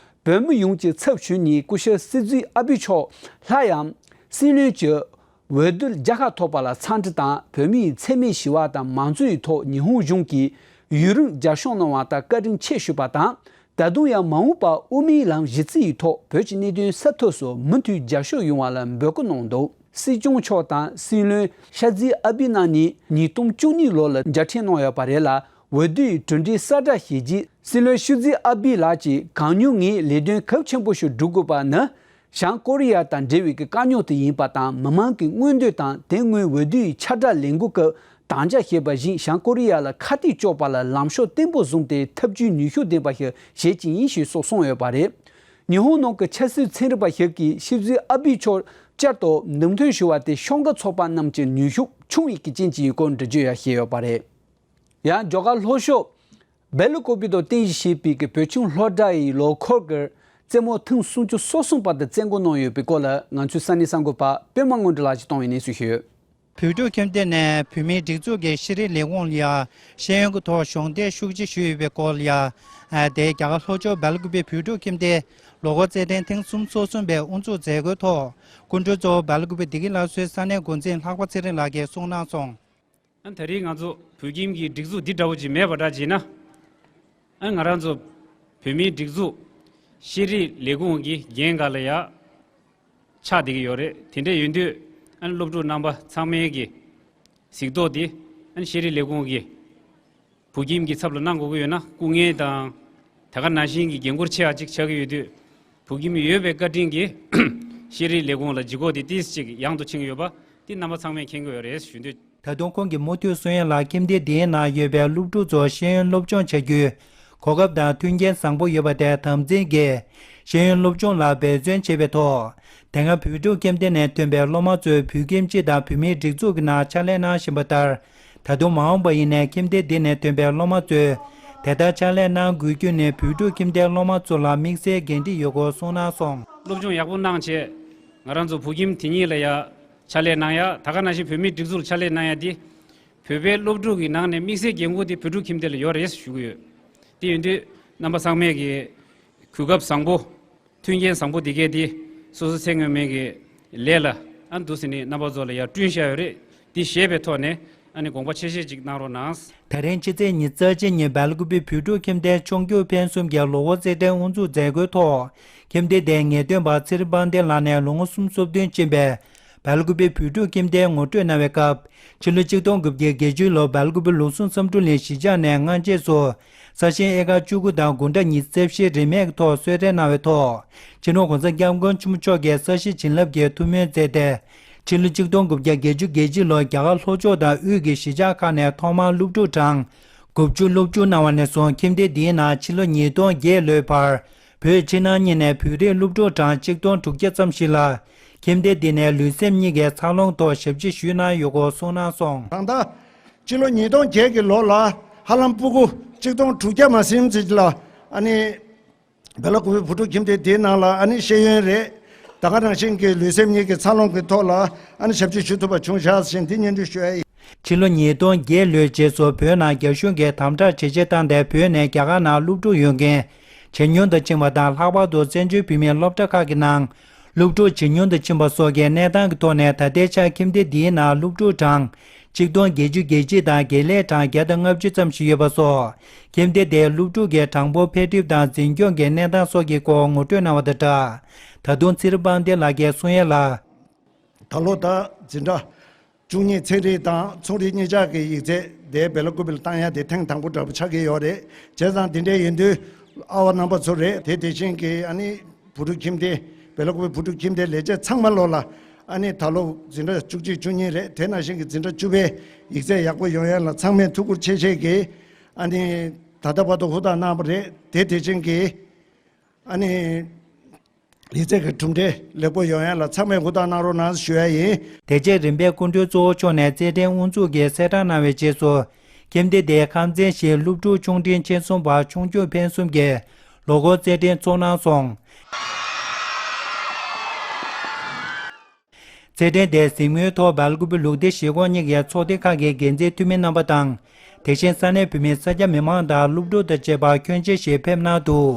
བོད་མི་ཡོངས་ཀྱི་ཚབ་ཞུས་ནས་སྐུ་ཞབས་སྲིད་འཛིན་ཨ་བི་མཆོག་སླར་ཡང་སྲིད་བློན་གྱི་འོས་བསྡུར་རྒྱལ་ཁ་ཐོབ་པ་ལ་འཚམས་འདྲི་དང་། བོད་མིའི་འཚེ་མེད་ཞི་བ་དང་མང་གཙོའི་ཐོག་ཉི་ཧོང་གཞུང་གིས་ཡུན་རིང་རྒྱབ་སྐྱོར་གནང་བ་དང་བཀའ་དྲིན་ཆེ་ཞུས་པ་དང་། ད་དུང་ཡང་མ་འོངས་པར་དབུ་མའི་ལམ་གཞི་རྩའི་ཐོག་བོད་ཀྱི་གནད་དོན་སེལ་ཐབས་སུ་མུ་མཐུད་རྒྱབ་སྐྱོར་ཡོང་བ་ལ་འབོད་སྐུལ་གནང་འདུག། སྲིད་སྐྱོང་མཆོག་དང་སྲིད་བློན་ཤ་ཛི་ཨ་བི་རྣམ་གཉིས་ཉིས་སྟོང་བཅུ་གཉིས་ལོ་ལ་མཇལ་འཕྲད་གནང་ཡོད་པ་རེད་ལ། འོས་བསྡུའི་གྲུབ་འབྲས་གསལ་བསྒྲགས་བྱས་རྗེས་སྲིད་བློན་ཤ་ཛི་ཨ་བི་ལགས་ཀྱིས་གང་མྱུར་ངས་ལས་དོན་གལ་ཆེན་པོ་ཞིག་སྒྲུབ་དགོས་པ་ནི་བྱང་ཀོ་རི་ཡ་དང་འབྲེལ་བའི་དཀའ་རྙོག་དེ་ཡིན་པ་དང་། མི་མང་གི་མངོན་འདོད་དང་དེ་སྔོན་འོས་བསྡུའི་ཁྱབ་བསྒྲགས་ལས་འགུལ་སྐབས་དམ་བཅའ་བཞེས་པ་བཞིན་བྱང་ཀོ་རི་ཡ་ལ་ཁ་གཏད་གཅོག་པ་ལ་ལམ་ཕྱོགས་བརྟན་པོ་བཟུང་སྟེ་ཐབས་ཇུས་ནུས་ཤུགས་ལྡན་པ་ཞིག་བྱེད་ཀྱི་ཡིན་ཞེས་སོགས་གསུངས་ཡོད་པ་རེད། ཉི་ཧོང་ནང་གི་ཆབ་སྲིད་ཚན་རིག་པ་ཞིག་གིས་ཤ་ཛི་ཨ་བི་མཆོག་བསྐྱར་དུ་མདུན་ཐོན་ཞུ་བ་དེ་ཤོག་མཁན་ཚོགས་པ་རྣམས་ཀྱི་ནུས་ཤུགས་ཆུང་བའི་རྐྱེན་གྱིས་ཡིན་སྐོར་འགྲེལ་བརྗོད་ཡང་བྱས་ཡོད་པ་རེད། ཡང་རྒྱ་གར་ལྷོ་ཕྱོགས་སྦེལ་ཀོབ་དང་རྟེན་གཞི་བྱས་པའི་གི་བོད་ཁྱིམ་སློབ་གྲྭ་ཡི་ལོ་འཁོར་གྱི་རྩེད་མོ་ཐེངས་སུམ་ཅུ་སོ་གསུམ་པ་དེ་རྩེད་འགོ་གནང་ཡོད་པའི་སྐོར་ལ་ང་ཚོའི་ས་གནས་གསར་འགོད་པ་པད་མ་དངོས་གྲུབ་ལགས་ཀྱིས་གཏོང་བའི་གནས་ཚུལ་ཞིག་ཡོད། བོད་ཕྲུག་ཁྱིམ་སྡེ་ནས་བོད་མིའི་སྒྲིག་འཛུགས་ཀྱི་ཤེས་རིག་ལས་ཁུངས་ལ་ཤེས་ཡོན་གྱི་ཐོག་གཞོགས་འདེགས་ཤུགས་ཆེ་ཞུས་ཡོད་པའི་སྐོར་ལ། དེ་རྒྱ་གར་ལྷོ་ཕྱོགས་སྦེལ་ཀོབ་པའི་བོད་ཕྲུག་ཁྱིམ་སྡེ་ལོ་འཁོར་རྩེད་འགྲན་ཐེངས་སུམ་ཅུ་སོ་གསུམ་པའི་དབུ་འཛུགས་མཛད་སྒོའི་ཐོག་སྐུ་མགྲོན་གཙོ་བོ་སྦེལ་ཀོབ་པའི་བདེ་སྐྱིད་སླར་གསོའི་ས་གནས་འགོ་འཛིན་ལྷག་པ་ཚེ་རིང་ལགས་ཀྱིས་གསུངས་གནང་སོང་། ཨ་ནི་ད་རེས་ང་ཚོ་བོད་ཁྱིམ་གྱི་སྒྲིག་འཛུགས་འདི་འདྲ་བོ་ཅིག་མེད་པ་འདྲ་བྱས་ན། ཨ་ནི་ང་རང་ཚོ་བོད་མིའི་སྒྲིག་འཛུགས་ཤེས་རིག་ལས་ཁུངས་ཀྱི་འགན་ཁག་ལ་ཡ་ཆགས་བསྡད་ཀྱི་ཡོད་རེད། དེ་འདྲ་ཡིན་དུས་ཨ་ནི་སློབ་ཕྲུག་རྣམ་པ་ཚང་མའི་གི་གཟིགས་རྟོག་འདི་ཨ་ནི་ཤེས་རིག་ལས་ཁུངས་ཀྱི་བོད་ཁྱིམ་གྱི་ཚབ་ལ་གནང་དགོས་ཀྱི་ཡོད་ན་སྐུ་ངལ་དང་། ད་ག་ནང་བཞིན་གྱི་འགན་འཁུར་ཆེ་བ་ཅིག་ཆགས་ཀྱི་ཡོད་དུས། བོད་ཁྱིམ་ཡོད་པའི་བཀའ་དྲིན་གྱིས་ཤེས་རིག་ལས་ཁུངས་ལ་ལྗིད་ཁོག་དེ་ཏིས་ཅིག་ཡང་དུ་ཕྱིན་ཡོད་པ་དེ་རྣམ་པ་ཚང་མས་མཁྱེན་གྱི་ཡོད་རེད་ཞུ་འདོད། ད་དུང་ཁོང་གིས་མུ་མཐུད་གསུང་ཡ་ལ་ཁྱིམ་སྡེ་དེའི་ནང་ཡོད་པའི་སློབ་ཕྲུག་ཚོར་ཤེས་ཡོན་སློབ་སྦྱོང་བྱ་རྒྱུའི་གོ་སྐབས་དང་མཐུན་རྐྱེན་བཟང་པོ་ཡོད་པ་དེ་དམ་འཛིན་གྱིས་ཤེས་ཡོན་སློབ་སྦྱོང་ལ་འབད་བརྩོན་བྱེད་པའི་ཐོག་དེ་སྔ་བོད་ཕྲུག་ཁྱིམ་སྡེ་ནས་ཐོན་པའི་སློབ་མ་ཚོས་བོད་ཁྱིམ་སྤྱི་དང་བོད་མིའི་སྒྲིག་འཛུགས་ཀྱི་ནང་ཕྱག་ལས་གནང་བཞིན་པ་ལྟར། ད་དུང་མ་འོངས་པ་ཡིན་ནའི་ཁྱིམ་སྡེ་འདི་ནས་ཐོན་པའི་སློབ་མ་ཚོས་དེ་ལྟར་ཕྱག་ལས་གནང་དགོས་རྒྱུ་ནི་བོད་ཕྲུག་ཁྱིམ་སྡེའི་སློབ་མ་ཚོ་ལ་དམིགས་བསལ་འགན་འཁྲི་ཡོད་སྐོར་གསུངས་གནང་སོང་། སློབ་སྦྱོང་ཡག་པོ་གནང་བྱས་ང་རང་ཚོ་བོད་ཁྱིམ་དེ་ཉིད་ལ་ཡ་ཕྱག་ལས་གནང་ཡ། ད་ག་ནང་བཞིན་བོད་མིའི་སྒྲིག་འཛུགས་ལ་ཕྱག་ལས་གནང་ཡ་འདི་ བོད་པའི་སློབ་ཕྲུག་གི་ནང་ནས་དམིགས་བསལ་འགན་ཁུར་དེ་བོད་ཕྲུག་ཁྱིམ་སྡེ་ལ་ཡོད་རེད་ཞུ་གི་ཡོད། དེ་ཡིན་དུས་རྣམ་པ་ཚང་མས་ཀྱི་གོ་སྐབས་བཟང་པོ། མཐུན་རྐྱེན་བཟང་པོ་འདི་གས་འདི་སོ་སོ་ཚེ་སྔོན་མའི་གི་ལས་ལ་ཨ་འདུག་ཟེར་ནས་རྣམ་པ་ཚོ་ལ་ཡར་བསྐྲུན་བཞག་ཡོད་རེད། འདི་ཞེས་པའི་ཐོག་ནས་ཨ་ནི་དགོངས་པ་ཆེ་བཞེས་ཅིག་གནང་རོགས་གནང་། ད་རིང་ཕྱི་ཚེས་ཉི་ཤུ་རྩ་གཅིག་ཉིན་སྦེལ་ཀུ་པེ་བོད་ཕྲུག་ཁྱིམ་སྡེའི་ཆུང་ཆུང་ཕན་གསུམ་གྱི་ལོ་འཁོར་རྩེད་འགྲན་དབུ་འཛུགས་མཛད་སྒོའི་ཐོག་ཁྱིམ་སྡེ་དེའི་ངེས་སྟོན་པ་ཚེ་རིང་དཔལ་ལྡན་ལགས་ནས་ལོ་ངོ་སུམ་ཅུ་སོ་བདུན་ཕྱིན་པའི་སྦེལ་ཀུ་པེ་བོད་ཕྲུག་ཁྱིམ་སྡེ་ངོ་སྤྲོད་གནང་བའི་སྐབས། ཕྱི་ལོ་ཆིག་སྟོང་དགུ་བརྒྱ་བརྒྱད་ཅུ་ལོར་སྦེལ་ཀུ་པེ་ལུགས་ཟུང་བསམ་འགྲུབ་གླིང་གཞིས་ཆགས་ནས་སྔ་རྗེས་སུ་ས་ཞིང་ཨེ་ཀར་བཅུ་དགུ་དང་དགུ་ཁྲི་ཉི་ཤུ་རྩ་བཞི་རིན་མེད་ཀྱི་ཐོག་གསོལ་རས་གནང་བའི་ཐོག་སྤྱི་ནོར་༸གོང་ས་༸སྐྱབས་མགོན་ཆེན་པོ་མཆོག་གིས་ས་གཞི་བྱིན་རླབས་ཀྱི་ཐུགས་སྨོན་མཛད་དེ། ཕྱི་ལོ་ཆིག་སྟོང་དགུ་བརྒྱ་བརྒྱད་ཅུ་གྱ་གཅིག་ལོར་རྒྱ་གར་ལྷོ་ཕྱོགས་དང་དབུས་ཀྱི་གཞིས་ཆགས་ཁག་ནས་ཐོག་མར་སློབ་ཕྲུག་གྲངས་དགུ་བཅུ་སློབ་ཕྲུག་གནང་བ་ནས་བཟུང་ཁྱིམ་སྡེ་འདིའི་ནང་ཕྱི་ལོ་ཉིས་སྟོང་བརྒྱད་ལོའི་བར། བོད་ཕྱི་ནང་གཉིས་ནས་བོད་རིགས་སློབ་ཕྲུག་གྲངས་གཅིག་སྟོང་དྲུག་བརྒྱ་ཙམ་ཞིག་ལ། ཁྱིམ་སྡེ་འདི་ནས་ལུས་སེམས་གཉིས་ཀའི་འཚར་ལོངས་ཐོག་ཞབས་ཕྱི་ཞུས་གནང་ཡོད་སྐོར་གསུངས་གནང་སོང་། གང་ལྟར། སྤྱི་ལོ་ཉིས་སྟོང་བརྒྱད་ཀྱི་ལོ་ལ་ཧ་ལམ་སྤུ་གུ་གཅིག་སྟོང་དྲུག་བརྒྱ་མ་ཟིན་ཙམ་ལ་ཨ་ནི་སྦེ་ལ་ཀུ་པེ་བོད་ཕྲུག་ཁྱིམ་སྡེ་འདིའི་ནང་ལ་ཨ་ནི་ཤེས་ཡོན་རེད། ད་ག་ནང་བཞིན་གྱི་ལུས་སེམས་གཉིས་ཀྱི་འཚར་ལོངས་ཀྱི་ཐོག་ལ་ཨ་ནི་ཞབས་ཕྱི་ཞུ་ཐུབ་པ་བྱུང་བཞག་ཟེར་ནས་འདི་སྙན་སྒྲོན་ཞུ་ཡ་ཡིན། ཕྱི་ལོ་ཉིས་སྟོང་བརྒྱད་ལོའི་རྗེས་སུ་བོད་ནང་རྒྱ་གཞུང་གིས་དམ་དྲག་ཇེ་ཆེར་བཏང་སྟེ་བོད་ནས་རྒྱ་གར་ནང་སློབ་ཕྲུག་ཡོང་མཁན་ཇེ་ཉུང་དུ་ཕྱིན་པ་དང་། ལྷག་པར་དུ་བཙན་བྱོལ་བོད་མིའི་སློབ་གྲྭ་ཁག་གི་ནང་སློབ་ཕྲུག་ཇེ་ཉུང་དུ་ཕྱིན་པ་སོགས་ཀྱི་གནས་སྟངས་ཀྱི་ཐོག་ནས་ད་ལྟའི་ཆར་ཁྱིམ་སྡེ་འདིའི་ནང་སློབ་ཕྲུག་གྲངས་གཅིག་སྟོང་བརྒྱད་ཅུ་གྱ་གཅིག་དང་དགེ་ལས་གྲངས་བརྒྱ་དང་ལྔ་བཅུ་ཙམ་ཞིག་ཡོད་པ་སོགས། ཁྱིམ་སྡེ་དེའི་སློབ་ཕྲུག་གི་གྲངས་འབོར་འཕེལ་འགྲིབ་དང་འཛིན་སྐྱོང་གི་གནས་སྟངས་སོགས་ཀྱི་སྐོར་ངོ་སྤྲོད་གནང་བ་དང་སྦྲགས། ད་དུང་ཚེ་རིང་དཔལ་ལྡན་ལགས་ཀྱིས་གསུང་ཡ་ལ། ད་ལོ་ད་འཛིན་གྲྭ་བཅུ་གཉིས་ཚན་རིག་དང་ཚོང་རིག་གཉིས་ཆར་གྱི་ཡིག་ཚད་དེ་སྦེ་ལ་ཀུ་པེ་ལ་བཏང་ཡ་དེ་ཐེངས་དང་པོ་འདྲ་པོ་ཆགས་ཀྱི་ཡོད་རེད། བྱས་ཙང་དེ་འདྲ་ཡིན་དུས་ཨ་བ་རྣམ་པ་ཚོ་རེད། དེ་དེ་བཞིན་གྱི་ཨ་ནི་བོད་ཕྲུག་ཁྱིམ་སྡེ་སྦེ་ལ་ཀུ་པེ་བོད་ཕྲུག་ཁྱིམ་སྡེ་ལས་བྱེད་ཚང་མ་ལོ་ལ་ཨ་ནི་ད་ལོ་འཛིན་གྲྭ་བཅུ་གཅིག་བཅུ་གཉིས་རེད། དེ་ནང་བཞིན་གྱི་འཛིན་གྲྭ་བཅུ་པའི་ཡིག་ཚད་ཡག་པོ་ཡོང་ཡ་ལ་ཚང་མས་ཐུགས་ཁུར་ཆེ་བཞེས་ཀྱིས་ཨ་ནི་ད་ལྟ་བར་དུ་ཧུར་ཐག་གནང་བ་རེད། དེ་དེ་བཞིན་གྱི་ཨ་ནི། ལས་ཚད་ཀྱི་གྲུབ་འབྲས་ལེགས་པོ་ཡོང་ཡ་ལ་ཚང་མས་ཧུར་ཐག་གནང་རོགས་གནང་ཞུ་ཡ་ཡིན། དེ་རྗེས་རིམ་པས་སྐུ་མགྲོན་གཙོ་བོ་མཆོག་ནས་རྩེད་འགྲན་དབུ་འཛུགས་ཀྱི་གསལ་བསྒྲགས་གནང་བའི་རྗེས་སུ། ཁྱིམ་སྡེ་དེའི་ཁམས་ཚན་བཞིའི་སློབ་ཕྲུག་ཆུང་འབྲིང་ཆེ་གསུམ་བར་ཆུང་ཆུང་ཕན་གསུམ་གྱིས་ལོ་འཁོར་རྩེད་འགྲན་ཚོགས་གནང་སོང་། རྩེད་འགྲན་དེའི་གཟིགས་མོའི་ཐོག་སྦེལ་ཀུ་པེ་ལུགས་བདེ་གཞིས་ཁོངས་གཉིས་ཀྱི་ཚོགས་སྡེ་ཁག་གི་འགན་འཛིན་འཐུས་མི་རྣམ་པ་དང་། དེ་བཞིན་ས་གནས་བོད་མི་གསར་སྐྱེས་མི་མང་དང་སློབ་ཕྲུག་དང་བཅས་པ་ཁྱོན་ཆེ་ཞིག་ཕེབས་གནང་འདུག་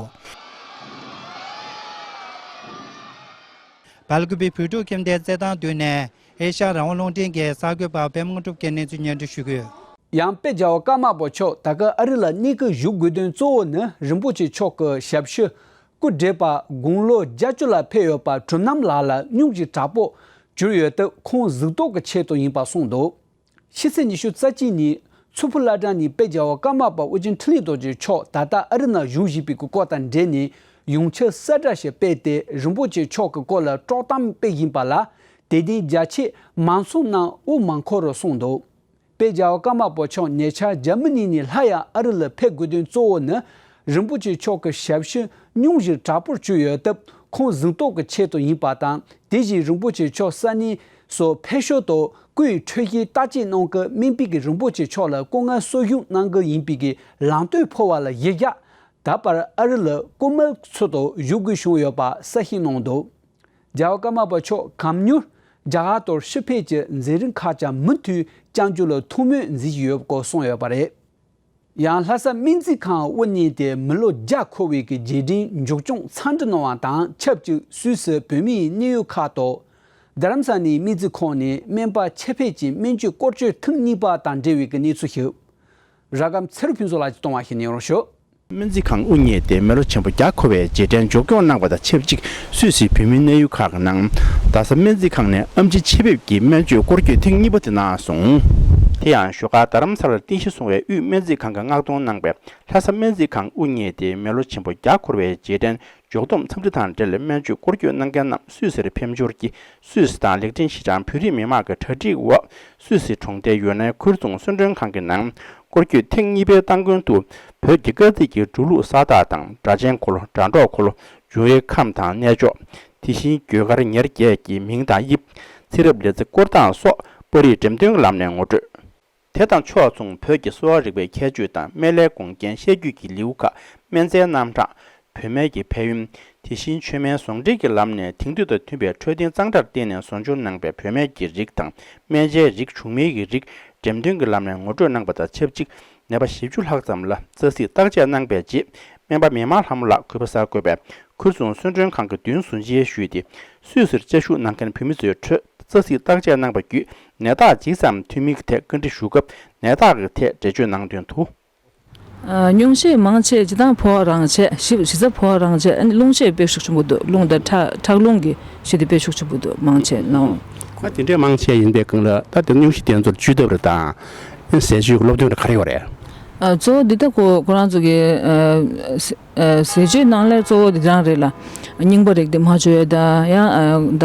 སྦེལ་ཀུ་པེ་བོད་ཕྲུག་ཁྱིམ་སྡེའི་རྩེད་ཐང་མདུན་ནས་ཨེ་ཤ་ཡ་རང་དབང་རླུང་འཕྲིན་གྱི་གསར་འགོད་པ་པད་མ་དངོས་གྲུབ་ཀྱིས་གནས་ཚུལ་སྙན་སྒྲོན་ཞུ་གི་ཡོད། ཡང་དཔལ་རྒྱལ་བ་ཀརྨ་པ་མཆོག་ད་སྐབས་ཨ་རི་ལ་གནས་སྐབས་བཞུགས་དགོས་དོན་གཙོ་བོ་ནི་རིན་པོ་ཆེ་མཆོག་གི་ཞབས་ཕྱི་སྐུ་བགྲེས་པ་དགུང་ལོ་བརྒྱད་ཅུ་ལ་ཕེབས་ཡོད་པ་གྲུབ་རྣམ་ལགས་ལ་སྙུང་གཞི་དྲག་པོ་གྱུར་ཡོད་སྟབས་ཁོང་གཟུགས་མདོག་གི་ཆེད་དུ་ཡིན་པ་གསུངས་འདུག་ཕྱི་ཚེས་ཉི་ཤུ་རྩ་གཅིག་ཉིན་མཚུར་ཕུ་བླ་བྲང་ནས་དཔལ་རྒྱལ་བ་ཀརྨ་པ་ཨོ་རྒྱན་འཕྲིན་ལས་རྡོ་རྗེ་མཆོག་ད་ལྟ་ཨ་རི་ནང་བཞུགས་བཞིན་པའི་སྐོར་དང་འབྲེལ་ནས་ཡོངས་ཁྱབ་གསལ་བསྒྲགས་ཤིག་སྤེལ་ཏེ་རིན་པོ་ཆེ་མཆོག་གི་སྐོར་ལ་དཀྲོག་གཏམ་སྤེལ་བཞིན་པ་ལ་དད་ལྡན་རྒྱ་ཆེ་མང་ཚོགས་རྣམས་དབུ་མ་འཁོར་རུ་སོང་འདུག་དཔལ་རྒྱལ་བ་ཀརྨ་པ་མཆོག་ཉེ་ཆར་འཇར་མ་ནི་ནས་སླར་ཡང་ཨ་རི་ལ་ཕེབས་དགོས་དོན་གཙོ་བོ་ནི་རིན་པོ་ཆེ་མཆོག་གི་ཞབས་ཕྱི་སྙུང་གཞི་དྲག་པོར་གྱུར་ཡོད་སྟབས་ཁོང་གཟུགས་མདོག་གི་ཆེད་དུ་ཡིན་པ་དང་། དེ་བཞིན་རིན་པོ་ཆེ་མཆོག་ས་གནས་སུ་ཕེབས་ཞོར་དུ་སྐུའི་འཕྲོད་བཞེས་བརྟག་དཔྱད་གནང་སྐབས་སྨན་པས་ཀྱིས་རིན་པོ་ཆེ་མཆོག་ལ་སྐུ་ངལ་གསོ་བཞུགས་གནང་གི་ཡིན་པའི་གི་ལམ་སྟོན་ཕུལ་བ་ལ་གཞི་བཞག་ད་བར་ཨ་རི་ལ་སྐུ་མགྲོན་ཚུལ་དུ་བཞུགས་དགོས་བྱུང་ཡོད་པ་གསལ་བཤད་གནང་འདུག་རྒྱལ་བ་ཀརྨ་པ་མཆོག་གང་མྱུར་རྒྱ་གར་དུ་ཕྱིར་ཕེབས་ཀྱི་མཛད་རིམ་ཁག་ཀྱང་མུ་མཐུད་བསྐྱང་རྒྱུ་ལ་ཐུགས་སྨོན་མཛད་ཀྱི་ཡོད་སྐོར་གསུངས་ཡོད་པ་རེད། ཡང་ལྷ་ས་སྨན་རྩིས་ཁང་དབུ་བརྙེས་ཏེ་མི་ལོ་བརྒྱ་འཁོར་བའི་གི་རྗེས་དྲན་མཇུག་སྐྱོང་འཚམས་འདྲི་གནང་བ་དང་ཆབས་ཅིག་སུད་སི་བོད་མིའི་གནས་ཡུལ་ཁག་ཏུ་རྡ་རམ་ས་ནས་སྨན་རྩིས་ཁང་ནས་སྨན་པ་ཆེད་ཕེབས་ཀྱིས་སྨན་བཅོས་སྐོར་སྐྱོད་ཐེངས་གཉིས་པ་དང་འབྲེལ་བའི་གི་གནས་ཚུལ་ཞིག་ར་སྒམ་ཚེ་རིང་ཕུན་ཚོགས་ལགས་ཀྱིས་གཏོང་བ་ཞིག་གནང་རོགས་ཞུ། སྨན་རྩིས་ཁང་དབུ་བརྙེས་ཏེ་མི་ལོ་ཆེན་པོ་བརྒྱ་འཁོར་བའི་རྗེས་དྲན་མཇུག་སྐྱོང་གནང་བ་དང་ཆབས་ཅིག་སུད་སི་བོད་མིའི་གནས་ཡུལ་ཁག་གི་ནང་རྡ་ས་སྨན་རྩིས་ཁང་ནས་ཨེམ་ཆི་ཆེད་ཕེབས་ཀྱིས་སྨན་བཅོས་སྐོར་སྐྱོད་ཐེངས་གཉིས་པ་དེ་གནང་སོང་། དེ་ཡང་བཞུགས་སྒར་རྡ་རམ་ས་ལར་རྟེན་གཞི་བཟུང་བའི་དབུས་སྨན་རྩིས་ཁང་གིས་མངགས་གཏོང་གནང་བའི་ལྷ་ས་སྨན་རྩིས་ཁང་དབུ་བརྙེས་ཏེ་མི་ལོ་ཆེན་པོ་བརྒྱ་འཁོར་བའི་རྗེས་དྲན་མཇུག་བསྡོམས་འཚམས་འདྲི་དང་འབྲེལ་སྨན་བཅོས་སྐོར་སྐྱོད་གནང་མཁན་རྣམས་སུད་སིར་ཕེབས་འབྱོར་གྱིས་སུད་སི་དང་ལེགས་ལྡན་གཞིས་ཆགས་བོད་རིགས་མི་མང་གི་གྲ་སྒྲིག་འོག་སུད་སི་གྲོང་རྡལ་ཡུ་ནན་ཁུལ་རྫོང་གསོལ་མགྲོན་ཁང་གི་ནང་སྐོར་སྐྱོད་ཐེངས་གཉིས་པའི་སྟ་གོན་དུ་བོད་ཀྱི་སྐར་རྩིས་ཀྱི་འགྲོ་ལུགས་གསར་དར་དང་སྒྲ་གཅན་འཁོར་ལོ་སྒྲ་སྒྲོག་འཁོར་ལོ་འབྱུང་བའི་ཁམས་དང་གནས་མཆོག་དེ་བཞིན་གོས་དཀར་ཉེར་བརྒྱད་ཀྱི་མིང་དང་དབྱིབས། ཚེ་རབས་ལས་རྩིས་སྐོར་སྟངས་སོགས་པར་རིས་འགྲེམས་སྟོན་གྱི་ལམ་ནས་ངོ་སྤྲོད། དེ་དང་ཕྱོགས་མཚུངས་བོད་ཀྱི་གསོ་བ་རིག་པའི་ཁྱད་ཆོས་དང་སྨན་བླའི་དགོངས་རྒྱན་བཤད་རྒྱུད་ཀྱི་ལེའུ་ཁག་སྨན་རྩྭའི་རྣམ་གྲངས། བོད་སྨན་གྱི་ཕན་ཡོན། དེ་བཞིན་མཆོད་སྨན་ཟོང་འབྲེལ་གྱི་ལམ་ནས་དེང་དུས་དང་མཐུན་པའི་འཕྲོད་བསྟེན་གཙང་སྦྲར་བརྟེན་ནས་བཟོ་སྐྲུན་གནང་པའི་བོད་སྨན་གྱི་རིགས་དང་སྨན་ཆའི་རིགས་གཞུང་མིན་གྱི་རིགས་ འགྲེམས་སྟོན་གྱི་ལམ་ནས་ངོ་སྤྲོད་གནང་པ་དང་ཆབས་ཅིག་ནད་པ་བཞི་བཅུ་ལྷག་ཙམ་ལ་རྩ་གཟིགས་བརྟག་དཔྱད་གནང་པའི་རྗེས། སྨན་པ་མི་དམངས་ལྷ་མོ་ལགས་གུས་པ་གསར་འགོད་པས་ཁུལ་ཚོ་གསོལ་མགྲོན་ཁང་གི་མདུན་བཟུང་བྱས་ཞུས་ཏེ། སུད་སིར་བཅའ་བཞུགས་གནང་མཁན་བོད་མི་ཚོའི་ཁྲོད་རྩ་གཟིགས་བརྟག་དཔྱད་གནང་པ་བརྒྱུད་ནད་རྟགས་ཇི་ཙམ་ཐོན་མིན་གྱི་ཐད་བཀའ་འདྲི་ཞུ་སྐབས་ནད་རྟགས་ཀྱི་ཐད་འགྲེལ་བརྗོད་གནང་དོན་དུ། ཨ། སྙུང་གཞི་མང་ཆེ་སྤྱིར་བཏང་ཕོ་བ་རང་བྱས། གཞི་གཞི་རྩ་ཕོ་བ་རང་བྱས། ཨ་ནི་རླུང་ཤས་དཔེ་ཤུགས་ཆེན་པོ་འདུག་རླུང་དང་ཁྲག་ཁྲག་རླུང་གི་གཞི་དེ་དཔེ་ཤུགས་ཆེན་པོ་འདུག་མང་ཆེ་ནང་། ཨ། དེ་འདྲའི་མང་ཆེ་ཡིན་པའི་སྒང་ལ་ད་དེ་སྙུང་གཞི་དེ་ཚོར་བཅོས་ཐབས་རེ་དང་། ཟས་སྤྱོད་ཀྱི་སློབ་སྟོན་རེ་ག་རེ་ཡོད་རེད། ཨ། གཙོ་བོ་འདི་ལྟ་ཁོ་ཁོ་རང་ཚོ་གི་ཨ། ཟས་སྤྱོད་ནང་ལས་གཙོ་བོ་འདི་རང་རེད་ལ། རྙིང་པ་རིགས་དེ་མ་བཅོས་ཡ་དང་། ཡང་ཨ། ད་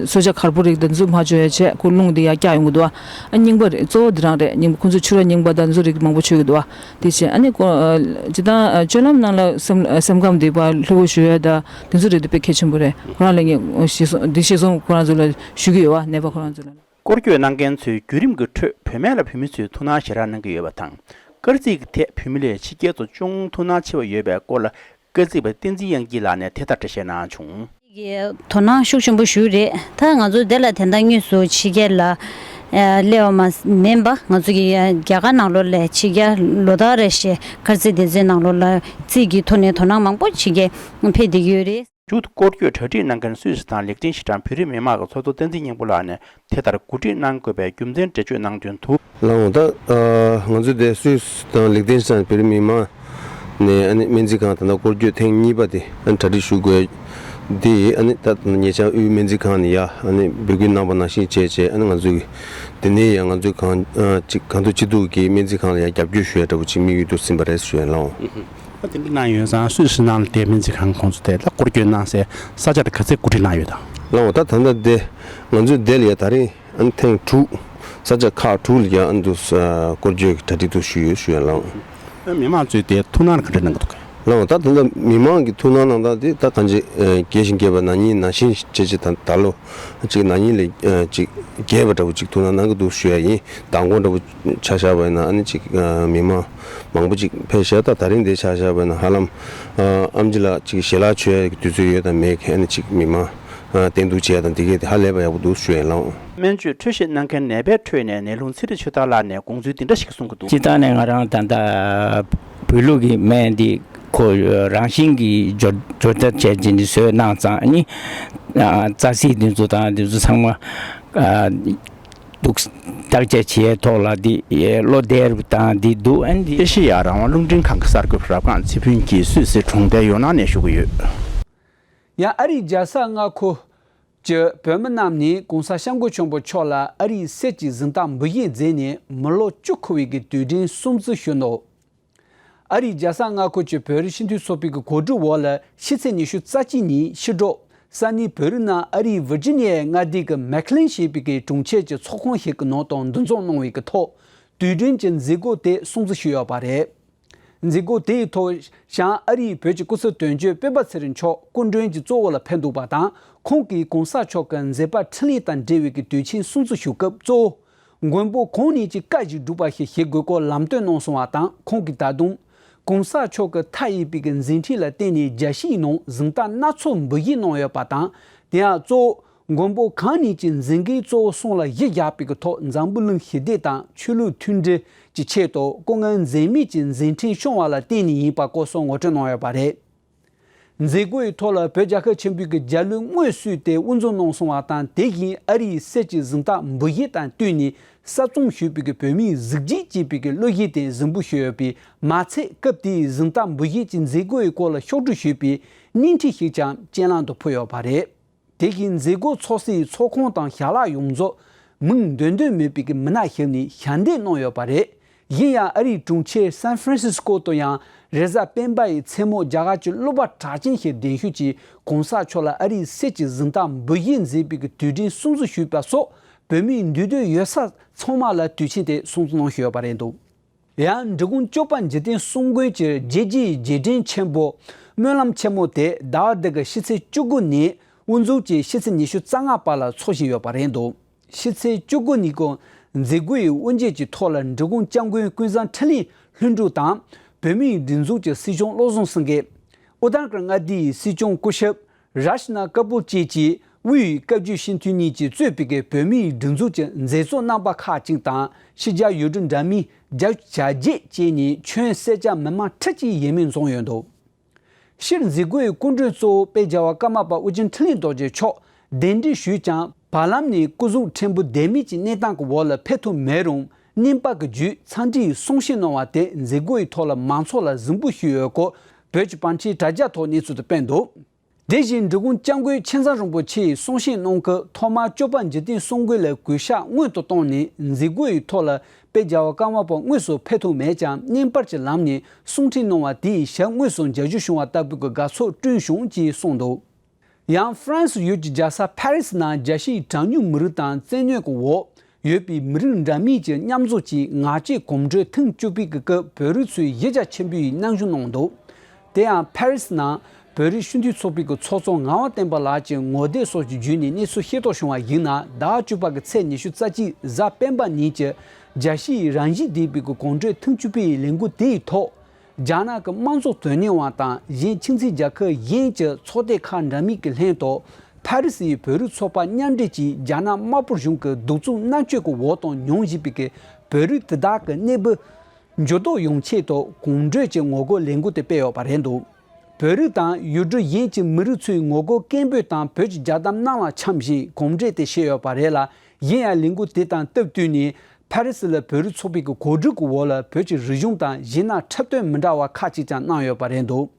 གསོལ་ཇ་གར་པོ་རིགས་དེ་ཚོ་མ་བཅོས་ཡ་བྱས་ཁོ་རླུང་དེ་ཡར་བཀྱག་ཡོང་གི་འདུག་ཨ། རྙིང་པ་རེད། གཙོ་བོ་འདི་རང་རེད། རྙིང་པ་ཁོ་ཚོ་ཕྱུར་ར་རྙིང་པ་དང་ཚོ་རིགས་མང་པོ་མཆོད་ཀྱི་འདུག་ཨ། དེ་བྱས་ཨ་ནི་ཁོ་ཨ། སྤྱིར་བཏང་ཨ། སྤྱོད་ལམ་ནང་ལ་སེམས་ཨ། སེམས་ཁམས་དེ་བ་ལྷོད་པོ་ཞུ་ཡ་དང་དེ་ཚོ་རིགས་དེ་དཔེ་གལ་ཆེན་པོ་རེད། ཁོ་རང་ལ་ངས་ཞེ་སོང་འདི་ཞེ་སོང་ཁོ་རང་ཚོ་ལ་ཞུ་གི་ཡོད་བ། ནད་པ་ཁོ་རང་ཚོ་ལ། སྐོར་སྐྱོད་གནང་མཁན་ཚོས་བརྒྱུད་རིམ་གྱི་ཁྲོད་བུད་མེད་ལ་བོད་མི་ཚོས་ཐུགས་སྣང་ཞེ་དྲག་གནང་གི་ཡོད་པ་དང་། སྐར་རྩིས་ཀྱི་ཐད་བུད་མེད་ལས་ཕྱི་རྒྱལ་ཚོ་ཅུང་ཐུགས་སྣང་ཆེ་བ་ཡོད་པའི་སྐོར་ལ། སྐར་རྩིས་པ་བསྟན་འཛིན་དབྱངས་སྐྱིད་ལགས་ནས་དེ་ལྟར་འགྲེལ་བཤད་གནང་བྱུང་། ཀྱི་དོ་སྣང་ཤུགས་ཆེན་པོ་ཞུ་རེད། ད་ང་ཚོ་དེ་ལ་དེ་འདྲ་དངོས་སུ་ཕྱི་རྒྱལ་ལ་ཨ། སླེབས་པ་མ་མིན་པ། ང་ཚོ་གི་རྒྱ་གར་ནང་ལོགས་ལ་ཕྱི་རྒྱལ་ལོ་ལྟར་རེ་བཞིན་སྐར་རྩིས་སྡེ་ཚན་ནང་ལོགས་ལ་རྩིས་ཀྱི་ཐོག་ནས་དོ་སྣང་མང་པོ་ཕྱི་རྒྱལ་ཕེབས་བསྡད་ཀྱི་ཡོད་རེད། མཇུག་ཏུ་སྐོར་སྐྱོད་གྲ་སྒྲིག་གནང་མཁན་སུད་སི་དང་ལེགས་ལྡན་ཤི་ཀྲང་བོད་རིགས་མི་མང་གི་ཚོགས་གཙོ་བསྟན་འཛིན་སྙིང་པོ་ལགས་ནས་དེ་ལྟར་གོ་སྒྲིག་གནང་དགོས་པའི་རྒྱུ་མཚན་འགྲེལ་བརྗོད་གནང་དོན་དུ། ལགས་འོང་། ད་ཨ། ང་ཚོ་དེ་སུད་སི་དང་ལེགས་ལྡན་ཤི་ཀྲང་བོད་རིགས་མི་མང་ནས་ཨ་ནི་སྨན་རྩིས་ཁང་ད་ལྟ་སྐོར་སྐྱོད་ཐེངས་གཉིས་པ་དེ་ཨ་ནི་གྲ་སྒྲིག་ཞུ་དགོས་དེ། ཨ་ནི་ད་ཉེ་ཆར་དབུས་སྨན་རྩིས་ཁང་ནས་ཡ་ཨ་ནི་འབོད་སྐུལ་གནང་པ་ནང་བཞིན་བྱས་བྱས། ཨ་ནི་ང་ཚོ་གི་དེ་ནས་ཡ་ང་ཚོའི་གང་ཨ། ཅིག་གང་ཐུབ་ཅི་ཐུབ་ཀྱིས་སྨན་རྩིས་ཁང་ལ་ཡ་རྒྱབ་སྐྱོར་ཞུ་ཡ་འདྲ་བོ་ཅིག་དམིགས་ཡུལ་དུ་ཟིན་པ་རེད་ཞུ་ཡ་ལགས་འོང་། ཨ། དེ་འདྲ་གནང་ཡོད་ཙང་སུད་སི་ནང་ལ་དེ་སྨན་རྩིས་ཁང་ཁོང་ཚོ་དེ་ལ་སྐོར་སྐྱོད་གནང་སའི་ས་ཆ་དེ་ག་ཚད་གོ་སྒྲིག་གནང་ཡོད་དམ། ལགས་འོང་། ད་ད་ལྟ་དེ་ང་ཚོའི་དེ་ལ་ཡ་ད་རིང་ཨ་ནི་ཐེངས་དྲུག་ས་ཆ་ཁག་དྲུག་ལ་ཡ་ཨ་ནི་འདུག་སེ་སྐོར་སྐྱོད་ཀྱི་གྲ་སྒྲིག་འདུག་ཞུས་ཡོད་ཞུ་ཡ་ལགས་འོང་། ཨ། མི་མང་ཚོས་དེ་ཐུགས་སྣང་ག་འདྲ་གནང་གི་འདུག་གས། ལགས་འོང་། ད་ད་ལྟ་མི་མང་གི་ཐུགས་སྣང་གནང་སྟངས་དེ་ད་གང་ཅི་ཨ། རྒྱས་བཞིན་རྒྱས་པ་ན་ནིང་ནང་བཞིན་བྱས་བྱས་ད་ད་ལོ་ཅིག་ན་ནིང་ལས་ཨ། ཅིག་རྒྱས་པ་འདྲ་བོ་ཅིག་ཐུགས་སྣང་གནང་གི་འདུག་ཞུ་ཡ་ཡིན། མདང་དགོང་འདྲ་བོ་ཆ་བཞག་པ་ཡིན་ན་ཨ་ནི་ཅིག་ཨ། མི་མང་མང་པོ་ཅིག་ཕེབས་ཤག་ད་ད་རིང་འདི་ཆ་བཞག་པ་ཡིན་ན་ཧ་ལམ་ཨ། ཨེམ་ཆི་ལགས་ཅིག་ཞལ་ལག་མཆོད་ཡ་གི་དུས་ཚོད་ཡོད་དམ་མེད་གི་ཨ་ནི་ཅིག་མི་མང་ཨ། བསྟེན་གཏུགས་བྱེད་ཡ་དང་འདི་གས་དེ་ཧ་ལས་པ་ཡག་པོ་འདུག་ཞུ་ཡ་ལགས་འོང་། སྨན་བཅོས་འཕྲོད་བཞེས་གནང་མཁན་ནད་པའི་ཁྲོད་ནས་ནད་ལུང་ཚེ་རིང་ཆོས་དར་ལགས་ནས་དགོངས་ཚུལ་འདི་འདྲ་ཞིག་གསུང་གི་འདུག་སྤྱིར་བཏང་ནས་ང་རང་ད་ལྟ་བོད་ལུགས་ཀྱི་སྨན་འདི་ཁོ་རང་བཞིན་གྱིས་སྦྱོར་སྦྱོར་རྟ་བྱས་ཀྱི་འདི་བཟོས་གནང་ཙང་ནི། ཨ། རྩ་ཚིག་འདི་ཚོ་དང་འདི་ཚོ་ཚང་མ་ཨ། འདུག་བརྟག་དཔྱད་བྱེད་ཐོག་ལ་འདི་བློ་བདེ་རུ་བཏང་འདི་འདུག་ཨ་ནི་འདི། ཨེ་ཤེ་ཡ་རང་དབང་རླུང་འཕྲིན་ཁང་གི་གསར་འགོད་པ་རབ་སྒང་ཚེ་ཕུན་གྱིས་སུད་སི་གྲོང་རྡལ་ཡོ་ནན་ནས་ཞུ་གི་ཡོད། ཡང་ཨ་རིའི་རྒྱལ་ས་མངའ་ཁུལ་གྱི་བོད་མི་རྣམས་ནས་གོང་ས་སྐྱབས་མགོན་ཆེན་པོ་མཆོག་ལ་ཨ་རིའི་སྲིད་ཀྱི་གཟེངས་རྟགས་འབུལ་བཞེས་མཛད་ནས་མི་ལོ་བཅུ་འཁོར་བའི་གི་དུས་དྲན་སྲུང་བརྩི་ཞུས་ནོ། ཨ་རིའི་རྒྱལ་ས་མངའ་ཁུལ་གྱི་བོད་རིགས་སྤྱི་མཐུན་ཚོགས་པའི་གི་གོ་སྒྲིག་འོག་ལ་ཕྱི་ཚེས་ཉི་ཤུ་རྩ་གཅིག་ཉིན་ཕྱི་དྲོ་ས་གནས་བོད་རིགས་རྣམས་ཨ་རིའི་ཝིར་ཇི་ནི་ཡའི་མངའ་སྡེ་གི་མེག་ལིན་ཞེས་པའི་གི་གྲོང་ཁྱེར་གྱི་ཚོགས་ཁང་ཞིག་གི་ནང་དུ་འདུ་འཛོམས་གནང་བའི་གི་ཐོག་དུས་དྲན་གྱི་མཛད་སྒོ་དེ་སྲུང་བརྩི་ཞུས་ཡོད་པ་རེད། མཛད་སྒོ་དེའི་ཐོག་བྱང་ཨ་རིའི་བོད་ཀྱི་སྐུ་ཚབ་དོན་གཅོད་སྤེན་པ་ཚེ་རིང་མཆོག་སྐུ་མགྲོན་གྱི་གཙོ་བོ་ལ་ཕེབས་འདུག་པ་དང་། ཁོང་གིས་གོང་ས་མཆོག་གི་མཛད་པ་འཕྲིན་ལས་དང་འབྲེལ་བའི་གི་དུས་ཆེན་སྲུང་བརྩི་ཞུ་སྐབས་གཙོ་བོ་མགོན་པོ་གང་ཉིད་ཀྱི་བཀའ་བཞིན་སྒྲུབ་པ་ཞིག་བྱེད་དགོས་སྐོར་ལམ་སྟོན་གནང་སོང་བ་དང་། ཁོང་གིས་ད་དུང་གོང་ས་མཆོག་གི་མཐའ་ཡས་པའི་གི་མཛད་འཕྲིན་ལ་བརྟེན་ནས་རྒྱལ་སྤྱིའི་ནང་གཟེངས་རྟགས་སྣ་ཚོགས་འབུལ་བཞེས་གནང་ཡོད་པ་དང་། དེ་ཡང་གཙོ་བོ་མགོན་པོ་གང་ཉིད་ཀྱི་མཛད་འགན་གཙོ་བོ་གསུམ་ལ་གཞི་བཞག་པའི་གི་ཐོག་འཛམ་བུ་གླིང་ཞི་བདེ་དང་ཆོས་ལུགས་མཐུན་སྒྲིལ་གྱི་ཆེད་དུ་སྐུ་ངལ་འཛེམས་མེད་ཀྱི་མཛད་འཕྲིན་སྐྱོང་བ་ལ་བརྟེན་ནས་ཡིན་པ་སྐོར་སོགས་ངོ་སྤྲོད་གནང་ཡོད་པ་རེད། མཛད་སྒོའི་ཐོག་ལ་བོད་རྒྱལ་ཁབ་ཆེན་པོའི་གི་རྒྱལ་གླུ་དངོས་སུ་དེ་དབུ་འཛུགས་གནང་སོང་བ་དང་། དེ་བཞིན་ཨ་རིའི་སྲིད་ཀྱི་གཟེངས་རྟགས་འབུལ་བཞེས་དང་བསྟུན་ནས་གསར་རྩོམ་ཞུས་པའི་གི་བོད་མིའི་གཟི་བརྗིད་ཅེས་པའི་གི་གླུ་གཞས་དེ་གཟིགས་འབུལ་ཞུས་ཡོད་པས། མ་ཚད་སྐབས་དེའི་གཟེངས་རྟགས་འབུལ་བཞེས་ཀྱི་མཛད་སྒོའི་སྐོར་ལ་ཕྱོགས་བསྒྲིགས་ཞུས་པའི་བརྙན་འཕྲིན་ཞིག་ཀྱང་སྤྱན་ལམ་དུ་ཕུལ་ཡོད་པ་རེད། དེ་བཞིན་མཛད་སྒོ་ཚོགས་སའི་ཚོགས་ཁང་དང་ཞལ་ལག་ཡོངས་རྫོགས་མིང་འདོན་འདོད་མེད་པའི་གི་མི་སྣ་ཞིག་ནས་ཞལ་འདེབས་གནང་ཡོད་པ་རེད། གཞན་ཡང་ཨ་རིའི་གྲོང་ཁྱེར་སན་ཧྥ་རན་སིས་ཀོ་དུ་ཡང་རེས་གཟའ་སྤེན་པ་ཡི་མཚན་མོ་རྒྱ་གར་གྱི་གླུ་པ་གྲགས་ཅན་ཞིག་གདན་ཞུས་ཀྱིས་གོང་ས་མཆོག་ལ་ཨ་རིའི་སྲིད་ཀྱི་གཟེངས་རྟགས་འབུལ་བཞེས་མཛད་པའི་གི་དུས་དྲན་སྲུང་བརྩི་ཞུས་པ་སོགས་བོད་མིའི་འདུས་སྡོད་ཡོད་ས་ཚང་མ་ལ་དུས་ཆེན་དེ་སྲུང་བརྩི་གནང་བཞིན་ཡོད་པ་རེད་འདུག་ཡང་འབྲི་གུང་སྐྱོབ་པ་འཇིག་རྟེན་གསུམ་མགོན་གྱི་རྗེས་ཀྱི་རྗེས་དྲན་ཆེན་པོ་སྨོན་ལམ་ཆེན་མོ་དེ་ཟླ་བ་འདི་གི་ཕྱི་ཚེས་བཅུ་དགུ་ནས་དབུ་འཛུགས་ཀྱིས་ཕྱི་ཚེས་ཉི་ཤུ་རྩ་ལྔ་བར་ལ་འཚོགས་བཞིན་ཡོད་པ་རེད་འདུག་ཕྱི་ཚེས་བཅུ་དགུ་ཉིན་གྱི་མཛད་སྒོའི་དབུ་འབྱེད་ཀྱི་ཐོག་ལ་འབྲི་གུང་སྐྱབས་མགོན་ཀུན་བཟང་འཕྲིན་ལས་ལྷུན་གྲུབ་དང་བོད་མིའི་སྒྲིག་འཛུགས་ཀྱི་སྲིད་སྐྱོང་བློ་བཟང་སེང་གེ། ཨུ་ཏང་ཀར་མངའ་སྡེའི་སྲིད་སྐྱོང་སྐུ་ཞབས་རཱཇ་ནཱ་ཀ་པུར་བཅས་ཀྱིས་ དབུས་བཀའ་བརྒྱུད་སྤྱི་འཐུས་གཉིས་ཀྱིས་གཙོས་པའི་བོད་མིའི་སྒྲིག་འཛུགས་ཀྱི་མཛད་གཙོ་རྣམ་པ་ཁག་ཅིག་དང་ཕྱི་རྒྱལ་ཡུལ་གྲུ་འདྲ་མིན་བརྒྱད་ཅུ་གྱ་བརྒྱད་བཅས་ནས་ཁྱོན་བསལ་རྒྱ་མི་མང་ཁྲི་གཅིག་ཡས་མས་འཛོམས་ཡོད་འདུག་སྤྱིར་མཛད་སྒོའི་སྐུ་མགྲོན་གཙོ་བོ་དཔལ་རྒྱལ་བ་ཀརྨ་པ་ཨོ་རྒྱན་འཕྲིན་ལས་རྡོ་རྗེ་མཆོག་གདན་འདྲེན་ཞུས་ཀྱང་བར་ལམ་ནས་སྐུ་གཟུགས་ཕྲན་བུ་བདེ་མེད་ཀྱི་གནས་སྟངས་ཀྱི་འོག་ལ་ཕེབས་ཐུབ་མེད་རུང་། གནས་བབ་ཀྱི་བརྒྱུད་འཚམས་འདྲིའི་གསུང་བཤད་གནང་བ་དེ་མཛད་སྒོའི་ཐོག་ལ་མང་ཚོགས་ལ་གཟིགས་འབུལ་ཞུས་ཡོད་སྐོར་བོད་ཀྱི་པར་འཁྲིས་དྲ་རྒྱ་ཐོག་གནས་ཚུལ་དུ་སྤེལ་འདུག་དེ་བཞིན་འབྲི་གུང་སྐྱབས་མགོན་མཁྱེན་བརྩེ་རིན་པོ་ཆེས་གསུང་བཤད་གནང་སྐབས་ཐོག་མར་སྐྱོབ་པ་འཇིག་རྟེན་གསུམ་མགོན་ལ་གུས་ཞབས་སྔོན་དུ་བཏང་ནས་མཛད་སྒོའི་ཐོག་ལ་དཔལ་རྒྱལ་བ་ཀརྨ་པ་དངོས་སུ་ཕེབས་ཐུབ་མེད་ཀྱང་བརྙན་པར་གྱི་ལམ་ནས་གསུང་འཕྲིན་གནང་བ་དེའི་ཞལ་དངོས་སུ་མཇལ་རྒྱུ་བྱུང་བ་ལྟ་བུའི་དགའ་ཚོར་བསྐྲུན་བྱུང་ཅེས་གསུངས་འདུག་ཡང་ཧྥ་རན་སི་ཡུལ་གྱི་རྒྱལ་ས་ཕ་རི་སི་ནང་རྒྱལ་སྤྱིའི་གྲངས་ཉུང་མི་རིགས་དང་བཙན་གནོན་གྱི་འོག་ཡོད་པའི་མི་རིགས་འདྲ་མིན་གྱི་མཉམ་འཛོམས་ཀྱིས་ང་བཅས་གོམ་བགྲོད་ཐེངས་བཅུ་པའི་གི་སྐབས་བོད་རིགས་ཚོས་གཞིས་ཆགས་ཆེན་པོའི་གནང་ཞུ་གནང་འདུག་དེ་ཡང་ཕ་རི་སི་ནང་བོད་རིགས་སྤྱི་འཐུས་ཚོགས་པའི་གི་ཚོགས་གཙོ་ངག་དབང་བསྟན་པ་ལགས་ཀྱི་ངོ་དེབ་སོགས་ཀྱི་བརྒྱུད་ནས་གནས་ཚུལ་ཤེས་རྟོགས་བྱུང་བ་ཡིན་ན། ཟླ་བ་བཅུ་པ་གི་ཚེས་ཉི་ཤུ་རྩ་གཅིག་གཟའ་སྤེན་པ་ཉིན་གྱི་རྒྱལ་སྤྱིའི་རང་བཞིན་ལྡན་པའི་གི་གོམ་བགྲོད་ཐེངས་བཅུ་པའི་ལས་འགུལ་དེའི་ཐོག་རྒྱ་ནག་གི་དམངས་གཙོ་དོན་གཉེར་བ་དང་གཞན་ཕྱི་འཛིན་རྒྱལ་ཁབ་གཞན་གྱི་ཚོགས་སྡེ་ཁག་འདྲ་མིན་གྱི་ལྷན་དུ་ཕ་རི་སིའི་བོད་རིགས་ཚོགས་པ་མཉམ་འབྲེལ་གྱིས་རྒྱ་ནག་དམར་པོ་གཞུང་གི་གདུག་རྩུབ་མནར་གཅོད་ཀྱི་འོག་ཏུ་མྱོང་བཞིན་པའི་གི་བོད་རིགས་དེ་དག་གི་གནས་བབ་འགྱུར་ལྡོག་ཡོང་ཆེད་དུ་གོམ་བགྲོད་ཀྱི་ངོ་རྒོལ་ལས་འགུལ་དེ་སྤེལ་ཡོད་པ་རེད་འདུག་བོད་རིགས་དང་ཡུལ་གྲུ་གཞན་གྱི་མི་རིགས་ཚོའི་ངོ་རྒོལ་སྐད་འབོད་དང་བོད་ཀྱི་རྒྱལ་དར་གནམ་ལ་འཆམ་བཞིན་གོམ་བགྲོད་དེ་བྱས་ཡོད་པ་རེད་ལ། གཞན་ཡང་ལས་འགུལ་དེ་དང་སྟབས་བསྟུན་ནས་ཕ་རི་སི་ལ་བོད་རིགས་ཚོགས་པའི་གི་གོ་སྒྲིག་གི་འོག་ལ་བོད་ཀྱི་རིག་གཞུང་དང་གཞས་སྣ་འཁྲབ་སྟོན་མི་འདྲ་བ་ཁག་ཅིག་ཀྱང་གནང་ཡོད་པ་རེད་འདུག་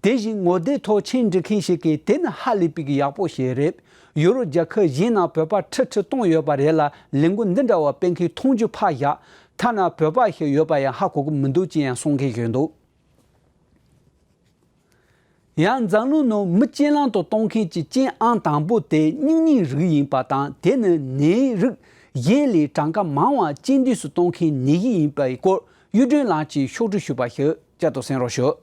དེ་བཞིན་ངོ་དེབ་ཐོག་མཆན་འབྲི་མཁན་ཞིག་གིས་དེ་ནི་ཧ་ལས་པའི་གི་ཡག་པོ་ཞིག་རེད། ཡུ་རོབ་རྒྱལ་ཁབ་གཞན་ནང་བོད་པ་ཁྲི་ཁྲི་སྟོང་ཡོད་པ་རེད་ལ། ལས་འགུལ་འདི་འདྲ་བ་སྤེལ་མཁན་མཐོང་རྒྱུ་ཕར་བཞག་ཐ་ན་བོད་པ་ཞིག་ཡོད་པ་ཡང་ཧ་གོ་གི་མི་འདུག་ཅེས་ཡང་གསུང་མཁན་ཞིག་འདུག་ཡང་འཛམ་གླིང་ནང་མི་གཅིག་ལམ་དུ་གཏོང་མཁན་གྱི་རྐྱེན་ཨང་དང་པོ་དེ་སྙིང་ནད་རིགས་ཡིན་པ་དང་། དེ་ནི་ནད་རིགས་གཞན་ལས་གྲངས་ཀ་མང་བ་གཅིག་མདུན་སུ་གཏོང་མཁན་ནད་གཞི་ཡིན་པའི་སྐོར་གཡུ་སྒྲོན་ལགས་ཀྱིས་ཕྱོགས་བསྒྲིགས་ཞུས་པ་ཞིག་བསྐྱར་དུ་གསན་རོགས་ཞུ།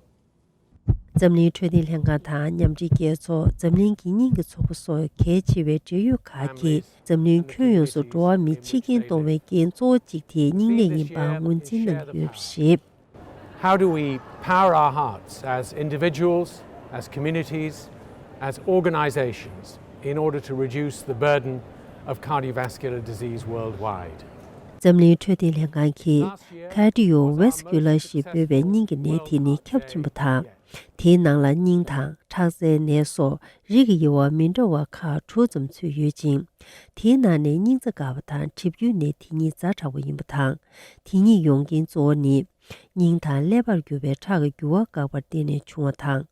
འཛམ་གླིང་འཕྲོད་བསྟེན་ལྷན་ཁང་དང་མཉམ་འབྲེལ་རྒྱལ་ཚོགས། འཛམ་གླིང་གི་སྙིང་གི་ཚོགས་པ་སོགས་གལ་ཆེ་བའི་འབྲེལ་ཡོད་ཁག་གིས་འཛམ་གླིང་ཁྱོན་ཡོངས་སུ་འགྲོ་བ་མིའི་འཆི་རྐྱེན་གཏོང་བའི་རྐྱེན་གཙོ་བོ་གཅིག་དེ་སྙིང་ནད་ཡིན་པ་ངོས་འཛིན་གནང་གི་ཡོད་པ་རེད། How do we power our hearts as individuals, as communities, as organizations in order to reduce the burden of cardiovascular disease worldwide? འཛམ་གླིང་འཕྲོད་བསྟེན་ལྷན་ཁང་གིས་Cardiovascular ཞེས་འབོད་པའི་སྙིང་གི་ནད་དེ་ནི་ཁྱབ་ཆེན་པོ་དང་། དེའི་ནང་ལ་སྙིང་དང་ཁྲག་རྩའི་ནད་སོགས་རིགས་ཀྱི་དབྱེ་བ་མི་འདྲ་བ་ཁག་དྲུག་ཙམ་ཚུད་ཡོད་ཅིང་། དེའི་ནང་ནས་སྙིང་རྩ་འགག་པ་དང་གྲིབ་སྐྱོན་ནད་དེ་གཉིས་ཛ་དྲག་པོ་ཡིན་པ་དང་། དེ་གཉིས་ཡོང་རྐྱེན་གཙོ་བོ་ནི། སྙིང་དང་ཀླད་པར་གྱུར་པའི་ཁྲག་གི་རྒྱུ་བ་འགག་པར་བརྟེན་ནས་བྱུང་བ་དང་།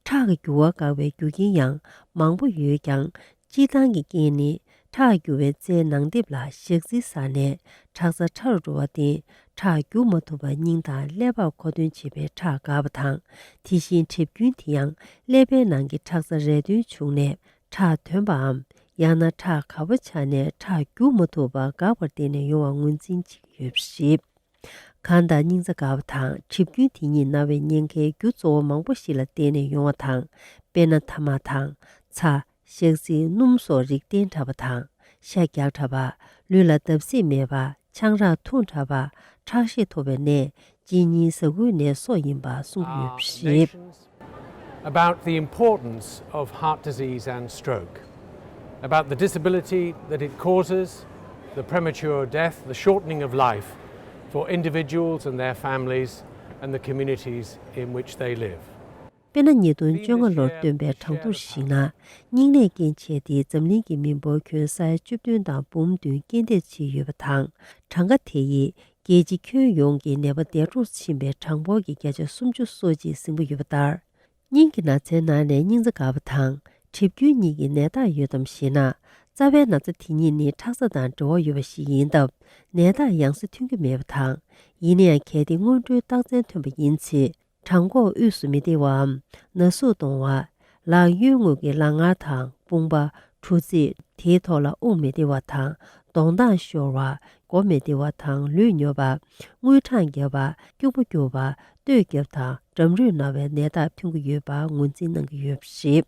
ཁྲག་གི་རྒྱུ་བ་འགག་པའི་རྒྱུ་རྐྱེན་ཡང་མང་པོ་ཡོད་ཀྱང་། སྤྱིར་བཏང་གི་རྐྱེན་ནི། ཁྲག་རྒྱུ་བའི་རྩའི་ནང་ལྡེབས་ལ་ཞག་ཚིལ་ཟགས་ནས་ཁྲག་རྩ་ཕྲ་རུ་འགྲོ་བར་བརྟེན། ཁྲག་རྒྱུ་མ་ཐུབ་པར་སྙིང་དང་ཀླད་པར་མཁོ་འདོན་བྱེད་པའི་ཁྲག་འགག་པ་དང་། དེ་བཞིན་གྲིབ་སྐྱོན་དེ་ཡང་ཀླད་པའི་ནང་གི་ཁྲག་རྩ་རལ་གདོན་བྱུང་ནས་ཁྲག་ཐོན་པའམ། ཡང་ན་ཁྲག་ག་བ་ཆགས་ནས་ཁྲག་རྒྱུ་མ་ཐུབ་པར་འགག་པར་བརྟེན་ནས་ཡོང་བ་ངོས་འཛིན་བྱེད་ཀྱི་ཡོད་པ་རེད། གང་ལྟར་སྙིང་རྩ་འགག་པ་དང་གྲིབ་སྐྱོན་དེ་གཉིས་ན་བའི་ཉེན་ཁའི་རྒྱུ་གཙོ་བོ་མང་པོ་ཞིག་ལ་བརྟེན་ནས་ཡོང་བ་དང་། དཔེར་ན་ཐ་མག་དང་། ཚྭ། ཞག་ཚིལ། སྣུམ་སོགས་རིགས་བསྟེན་དྲགས་པ་དང་། ཤ་རྒྱགས་དྲགས་པ། ལུས་ལ་བརྡབ་གསིག་མེད་པ། ཆང་རག་འཐུང་དྲགས་པ། ཁྲག་ཤེད་མཐོ་བའི་ནད། གཅིན་སྙི་ཟ་ཁུའི་ནད་སོགས་ཡིན་པ་གསུངས་ཡོད་པ་རེད། About the importance of heart disease and stroke, about the disability that it causes, the premature death, the shortening of life for individuals and their families and the communities in which they live. དཔེར་ན། ཉིས་སྟོང་བཅོ་ལྔ་ལོར་བཏོན་པའི་གྲངས་ཐོར་ཞིག་ན། སྙིང་ནད་རྐྱེན་བྱས་ཏེ་འཛམ་གླིང་གི་མི་འབོར་ཁྱོན་ས་ཡ་བཅུ་བདུན་དང་འབུམ་བདུན་རྐྱེན་འདས་ཕྱིན་ཡོད་པ་དང་། གྲངས་ཀ་དེ་ཡིས་རྒྱལ་སྤྱི་ཁྱོན་ཡོངས་ཀྱི་ནད་པ་འདས་གྲོངས་ཕྱིན་པའི་གྲངས་འབོར་གྱི་བརྒྱ་ཆ་སུམ་ཅུ་སོ་གཅིག་ཟིན་པ་ཡོད་པ་ལྟར། སྙིང་གི་ན་ཚའི་ནང་ནས་སྙིང་རྩ་འགག་པ་དང་གྲིབ་སྐྱོན་གཉིས་ཀྱི་ནད་རྟགས་ཡོད་དམ་ཞེ་ན། རྩ་བའི་ན་ཚ་དེ་གཉིས་ནི་ཁྲག་རྩ་དང་འབྲེལ་བ་ཡོད་པ་ཞིག་ཡིན་སྟབས། ནད་རྟགས་ཡང་སེ་ཐོན་གྱི་མེད་པ་དང་། ཡིན་ན་ཡང་། གལ་ཏེ་སྔོན་འགྲོའི་རྟགས་མཚན་ཐོན་པ་ཡིན་ཚེ། བྲང་ཁོག་དབུས་སུ་མི་བདེ་བའམ། ན་ཟུག་གཏོང་བ། ལག་གཡོན་ངོས་ཀྱི་ལག་ངར་དང་དཔུང་པ། གྲུ་རྩེ། དེའི་ཐོག་ལ་དབུགས་མི་བདེ་བ་དང་། གདོང་མདངས་ཤོར་བ། མགོ་མི་བདེ་བ་དང་ལུས་མྱོས་པ། རྔུལ་ཁྲག་རྒྱབ་པ། སྐྱུག་པ་སྐྱུག་པ། སྟོད་རྒྱབ་དང་འགྲམ་རུས་ན་བའི་ནད་རྟགས་ཐོན་གྱི་ཡོད་པ་ངོས་འཛིན་གནང་གི་ཡོད་པ་རེད།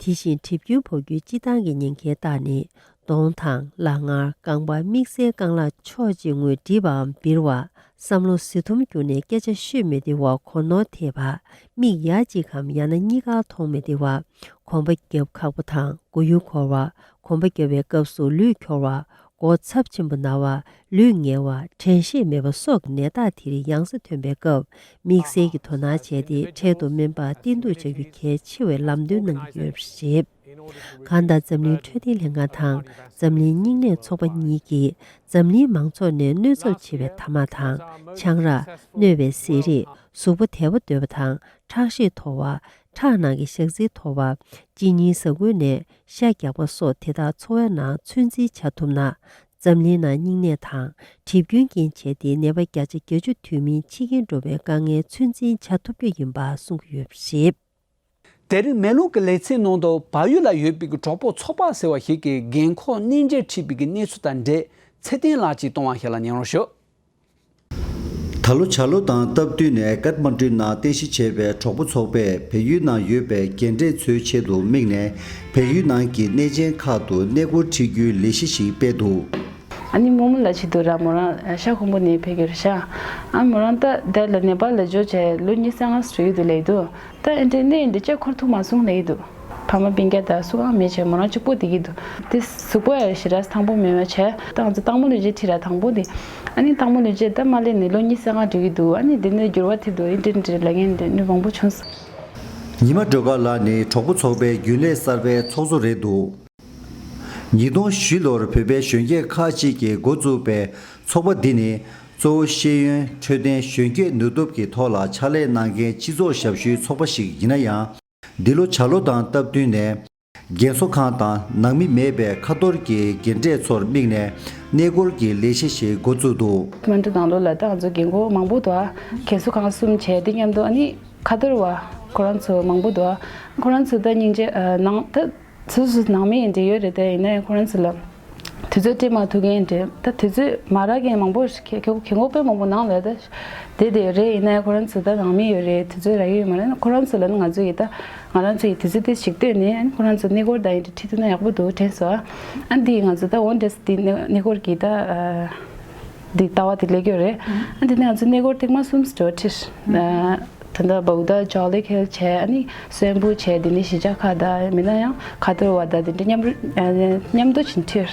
དེ་བཞིན་གྲིབ་སྐྱོན་ཕོག་རྒྱུའི་སྤྱིར་བཏང་གི་ཉེན་ཁའི་རྟགས་ནི། གདོང་དང་། ལག་ངར། རྐང་པ། དམིགས་བསལ་རྐང་ལག་ཕྱོགས་གཅིག་ངོས་འགྲིབ་པའམ་འབིར་བ། བསམ་བློ་བཟི་འཐུམ་གྱུར་ནས་སྐད་ཆ་ཤོད་མི་བདེ་བ། གོ་ནོར་ཐེབས་པ། མིག་ཡ་གཅིག་གམ་ཡང་ན་གཉིས་ཀ་མཐོང་མི་བདེ་བ། གོམ་པ་རྒྱབ་ཁག་པོ་དང་མགོ་ཡུ་འཁོར་བ། གོམ་པ་རྒྱབ་པའི་སྐབས་སུ་ལུས་འཁྱོར་བ། མགོ་ཚབས་ཆེན་པོ་ན་བ། ལུས་ངལ་བ། དྲན་ཤེས་མེད་པ་སོགས་ཀྱི་ནད་རྟགས་དེ་རིགས་ཡང་སེ་ཐོན་པའི་སྐབས། དམིགས་བསལ་གྱི་དོ་སྣང་བྱས་ཏེ་འཕྲལ་དུ་སྨན་པར་བསྟེན་གཏུག་བྱ་རྒྱུ་གལ་ཆེ་བའི་ལམ་སྟོན་གནང་གི་ཡོད་པ་རེད། གང་ལྟར་འཛམ་གླིང་འཕྲོད་བསྟེན་ལྷན་ཁང་དང་འཛམ་གླིང་སྙིང་ནད་ཚོགས་པ་གཉིས་ཀྱིས་འཛམ་གླིང་མང་ཚོགས་ནས་གནོད་ཚབས་ཆེ་བའི་ཐ་མག་དང་། ཆང་རག་གནོད་པའི་ཟས་རིགས། གཟུགས་པོ་དལ་པོ་སྡོད་པ་དང་ཁྲག་ཤེད་མཐོ་བ། ཁྲག་ནང་གི་ཞག་ཚིལ་མཐོ་བ། གཅིན་སྙི་ཟ་ཁུའི་ནད། ཤ་རྒྱགས་པ་སོགས་དེ་དག་འཚོ་བའི་ནང་ཚོད་འཛིན་བྱ་ཐུབ་ན། འཛམ་གླིང་ནང་སྙིང་ནད་དང་གྲིབ་སྐྱོན་རྐྱེན་བྱས་ཏེ་ནད་པ་བརྒྱ་ཆ་བརྒྱད་ཅུ་དུ་མའི་འཆི་རྐྱེན་འགྲོ་བའི་དཀའ་ངལ་ཚོད་འཛིན་བྱ་ཐུབ་རྒྱུ་ཡིན་པ་གསུང་གི་ཡོད་པ་རེད། དེ་རིང་མེ་ལོང་གི་ལེ་ཚན་ནང་དུ་བལ་ཡུལ་ལ་ཡོད་པའི་གྲོགས་པོ་ཚོགས་པ་ཟེར་བ་ཞིག་གིས་རྒན་འཁོགས་གནས་མཇལ་ཁྲིད་པའི་གནས་ཚུལ་དང་འབྲེལ་ཚེ་བརྟན་ལགས་ཀྱིས་གཏོང་བ་ཞིག་ལ་ཉན་རོགས་ཞུ། ད་ལོ་བྱ་ལོ་དང་སྟབས་བསྟུན་ནས་ཀཏ་མན་ཌུ་ནང་རྟེན་གཞི་བྱས་པའི་གྲོགས་པོ་ཚོགས་པས་བལ་ཡུལ་ནང་ཡོད་པའི་རྒན་གྲས་ཚོའི་ཆེད་དུ་དམིགས་ནས་བལ་ཡུལ་ནང་གི་གནས་ཆེན་ཁག་ཏུ་གནས་སྐོར་ཁྲིད་རྒྱུའི་ལས་གཞི་ཞིག་སྤེལ་འདུག། ཨ་ནི་རྨོ་མོ་ལ་ཆེད་དུ་ར་མོ་རང་ཤ་ཁོང་པོ་ནས་ཕེབས་ཀྱི་རེད་ཤག། ཨ་མོ་རང་ད་དེ་ལ་ནེ་པཱལ་ལ་འབྱོར་བྱས་ལོ་ཉི་ཤུ་རྩ་ལྔ་ཙམ་ཡོད་འདུག་ལབ་ཀྱི་འདུག། ད་ཨེ་འདྲའི་གནས་འདི་ལྕགས་འཁོར་ཐུག་མ་སོང་ལབ་ཀྱི་འདུག། ཕ་མ་སྤུན་ཀྱག་དང་སུ་གང་མེད་བྱས་མོ་རང་གཅིག་པོ་བསྡད་ཀྱི་འདུག། དེ་གཟུགས་པོ་ཡང་ཞེ་དྲག་ཐང་པོ་མེད་པ་བྱས། ད་ང་ཚོ་སྟག་མོ་ལུས་རྗེས་ཁྲིད་ར་དང་པོ་དེ། ཨ་ནི་སྟག་མོ་ལུས་རྗེས་ད་མ་སླེབས་ནས་ལོ་ཉི་ཤུ་རྩ་ལྔ་འགྲོ་གི་འདུག། ཨ་ནི་འདི་ནས་འགྱུར་བ་ཐེབས་འདུག། ཨེ་འདྲ་འདྲ་ལབ་མཁན་འདི་ནི་མང་པོ་བྱུང་སོང་། ཉི་མ་སྒྲོལ་དཀར་ལགས་ནི་གྲོགས་པོ་ཚོགས་པའི་རྒྱུན་ལས་གསར་པའི་ཚོགས་གཙོ་རེད་འདུག། ཉིས་སྟོང་བཞི་ལོར་བོད་པའི་གཞོན་སྐྱེས་ཁག་ཅིག་གིས་འགོ་བཙུགས་པའི་ཚོགས་པ་འདི་ནི་གཙོ་བོ་ཤེས་ཡོན་འཕྲོད་བསྟེན་གཞོན་སྐྱེས་ནུས་སྟོབས་ཀྱི་ཐོག་ལ་ཕྱག་ལས་གནང་མཁན་སྤྱི་ཚོགས་ཞབས་ཞུའི་ཚོགས་པ་ཞིག་ཡིན་ན་ཡང་། འདི་ལོ་བྱ་ལོ་དང་སྟབས་བསྟུན་ནས་རྒན་གསོ་ཁང་དང་ནང་མི་མེད་པའི་ཁ་ཐོར་གྱི་རྒན་གྲས་ཚོར་དམིགས་ནས་གནས་སྐོར་གྱི་ལས་གཞི་ཞིག་འགོ་བཙུགས་འདུག། སྨན་ཁང་ནང་ལོགས་ལ་ད་ང་ཚོ་རྒན་གོག་མང་པོ་འདུག། ཨ་རྒན་གསོ་ཁང་གསུམ་བྱས་དེ་མཉམ་དུ་ཨ་ནི་ཁ་ཐོར་བ་ཁོ་རང་ཚོ་མང་པོ་འདུག། ཨ་ཁོ་རང་ཚོ་ད་སྙིང་རྗེ་ཨ་ནང་ད། སོ་སོ་ནང་མི་ཡིན་དེ་ཡོད་རེད་དེ། ཡིན་ན་ཡང་ཁོ་རང་ཚོ་ལ་དུས་ཚོད་སྤྲད་མ་ཐུབ་མཁན་རེད། ད་དུས་ཚོད་མ་རག་མཁན་མང་པོ་ཞིག་གི་གི་གི་ངོ་དཔེ་མང་པོ་ནང་ལ་ད་དེ་དེ་རེད། ཡིན་ན་ཡང་ཁོ་རང་ཚོ་ད་ནང་མི་ཡོད་རེད། དུས་ཚོད་རག་གི་ཡོད་མ་རེད། ཁོ་རང་ཚོ་ལ་ནི་ང་ཚོ་ཡི་ད་ང་རང་ཚོ་ཡི་དུས་ཚོད་དེ་ཞིག་བཏོན་ནས་ཁོ་རང་ཚོ་གནས་སྐོར་དང་ཡིན་དེ་ཁྲིད་ཐུབ་ན་ཡག་པོ་འདུག་དྲན་སོང་། ཨ་འདི་ང་ཚོ་ད་འོ་འདྲས་འདི་གནས་གནས་སྐོར་གྱི་ད་འདི་ལྟ་བ་དེ་ལས་ཀྱི་རེད། ཨ་འདི་ནས་ང་ཚོ་གནས་སྐོར་ཐེངས་མ་གསུམ་འགྲོ་ཁྲིད། ད་ལྟ་བའུ་ད་ཇོ་ལི་ཁེལ་བྱས། ཨ་ནི་སོན་བུ་བྱས། དེ་ནས་གཞིས་ཆགས་ཁག་དང་མིན་ན་ཡང་ཁ་ཐོར་བ་དང་དེ་འདྲ་མཉམ་རུ་མཉམ་དུ་ཕྱིན་ཁྲིད།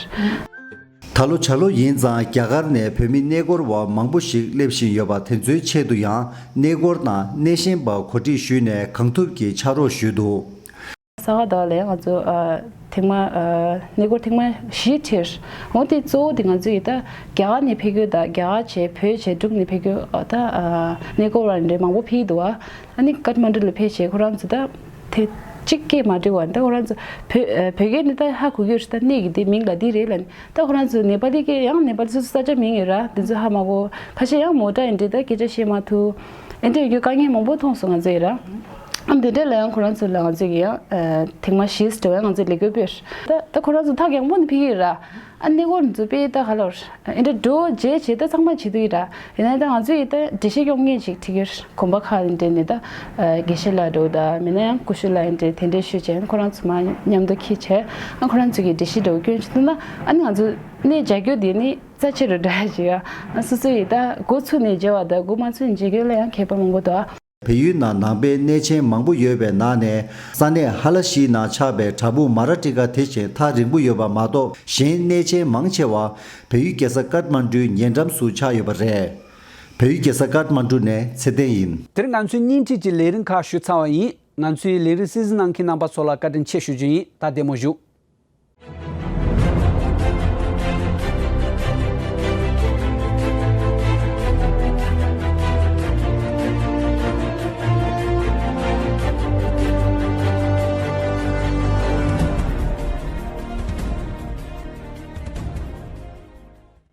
ད་ལོ་བྱ་ལོ་ཡིན་ཙང་རྒྱ་གར་ནས་བོད་མི་གནས་སྐོར་བ་མང་པོ་ཞིག་སླེབས་བཞིན་ཡོད་པ་དེ་ཚོའི་ཆེད་དུ་ཡང་གནས་སྐོར་དང་གནས་ཤན་པ་གོ་སྒྲིག་ཞུས་ནས་གང་ཐུབ་ཀྱིས་ཕྱག་རོགས་ཞུས་འདུག། ས་ག་ཟླ་བ་ལ་ང་ཚོ་ཨ་ཐེངས་མ་ཨ་གནས་སྐོར་ཐེངས་མ་བཞི་ཁྲིད། འོ་དེ་གཙོ་བོ་དེ་ང་ཚོ་ཡི་ད་རྒྱ་གར་ནས་ཕེབས་རྒྱུ་དང་རྒྱ་གར་བྱས་བོད་བྱས་འབྲུག་ནས་ཕེབས་རྒྱུ་ཨ་ད་ཨ་གནས་སྐོར་བ་འདྲ་མང་པོ་ཕེབས་འདུག་ཨ། ཨ་ནི་ཀཏ་མན་ཌུ་ལ་ཕེབས་བྱས་ཁོ་རང་ཚོ་ད་དེ་གཅིག་སྐད་མ་འདྲི་བ་ད་ཁོ་རང་ཚོ་བོད་ཨ་བོད་སྐད་ནི་ད་ཧ་གོ་གི་རེད། ད་གནས་ཀྱི་དེ་མིང་ལ་འདི་རེད་ལབ་ནི། ད་ཁོ་རང་ཚོ་ནེ་པ་ལི་སྐད་ཡང་ནེ་པ་ལི་སོ་སོ་ས་ཆ་མིང་ཡོད་ར། དེ་ཚོ་ཧ་མ་གོ། ཁ་ཤས་ཡང་མོ་ཊ་ཡིན་འདྲ་ད་སྐད་ཆ་བཤད་མ་ཐུབ། ཨེ་འདྲ་ཡོད་རྒྱུ་དཀའ་ངལ་མང་པོ་མཐོང་སོང་ང་ཚོ་ཡི་ར། ཨ་འདི་འདྲ་ལ་ཡང་ཁོ་རང་ཚོ་ལ་ང་ཚོ་གི་ཡང་ཨ་ཐེངས་མ་བཞི་ཙམ་ཡང་ང་ཚོ་ལས་ཀ་སྤེལ། ད་ད་ཁོ་རང་ཚོ་ཐག་ཡངས་པོ་ནས་ཕེབས་ཀྱི་ཡོད་ར། ཨ་གནས་སྐོར་འཛུགས་པའི་ད་ག་ལོར་ཨེ་འདྲ་འགྲོ་རྗེས་བྱས་ད་ཚང་མ་བྱེད་དུ་ཡོད་ར། ཡིན་ན་ད་ང་ཚོ་ཡི་ད་འགྲེལ་བཤད་སྐྱོན་མཁན་ཞིག་ཁྲིད་ཀྱི་ཡོད། གོམ་པ་ཁག་འདྲ་ནས་ད་ཨ་དགེ་བཤེས་ལགས་འགྲོ་ད་མིན་ན་ཡང་ཀུ་ཤུ་ལགས་འདྲ་དེ་འདྲ་ཞུས་བྱས་ཁོ་རང་ཚོ་མ་མཉམ་དུ་འཁྱེར་བྱས་ཨ་ཁོ་རང་ཚོ་གི་འགྲེལ་བཤད་འགྲོ་སྐྱོན་ཞིག་ཐུབ་ན་ཨ་ནི་ང་ཚོ་གནས་མཇལ་རྒྱུ་དེ་ནི་རྩ་ཆེ་རུ་འགྲོ་ཡ་ཞིག་ཡ། སོ་སོ་ཡི་ད་འགོ་ཚུགས་ནས་མཇལ་བ་དང་འགོ་མ་ཚུགས་ནས་མཇལ་རྒྱུ་ལ་ཡང་ཁྱད་པར་མང་པོ་འདུག། བལ་ཡུལ་ནང་ནང་པའི་གནས་ཆེན་མང་པོ་ཡོད་པའི་ནང་ནས་ས་གནས་ཧ་ལ་ཤིའི་ནང་ཆགས་པའི་བྲག་ཕུག་མ་ར་ཏི་ཀ་དེ་བཞིན་ཐག་རིང་པོ་ཡོད་པ་མ་གཏོགས་གཞན་གནས་ཆེན་མང་ཆེ་བ་བལ་ཡུལ་རྒྱལ་ས་ཀཏ་མན་ཌུའི་ཉེ་འགྲམ་སུ་ཆགས་ཡོད་པ་རེད། བལ་ཡུལ་རྒྱལ་ས་ཀཏ་མན་ཌུ་ནས་ཚེ་བརྟན་ཡིན། དེར་ང་ཚོའི་བརྙན་འཕྲིན་གྱི་ལས་རིམ་ཁག་ཞུས་ཚར་བ་ཡིན། ང་ཚོའི་ལས་རིམ་གསན་གཟིགས་གནང་མཁན་རྣམ་པ་ཚོ་ལ་བཀའ་དྲིན་ཆེ་ཞུ་རྒྱུ་ཡིན། ད་བདེ་མོ་བཞུགས།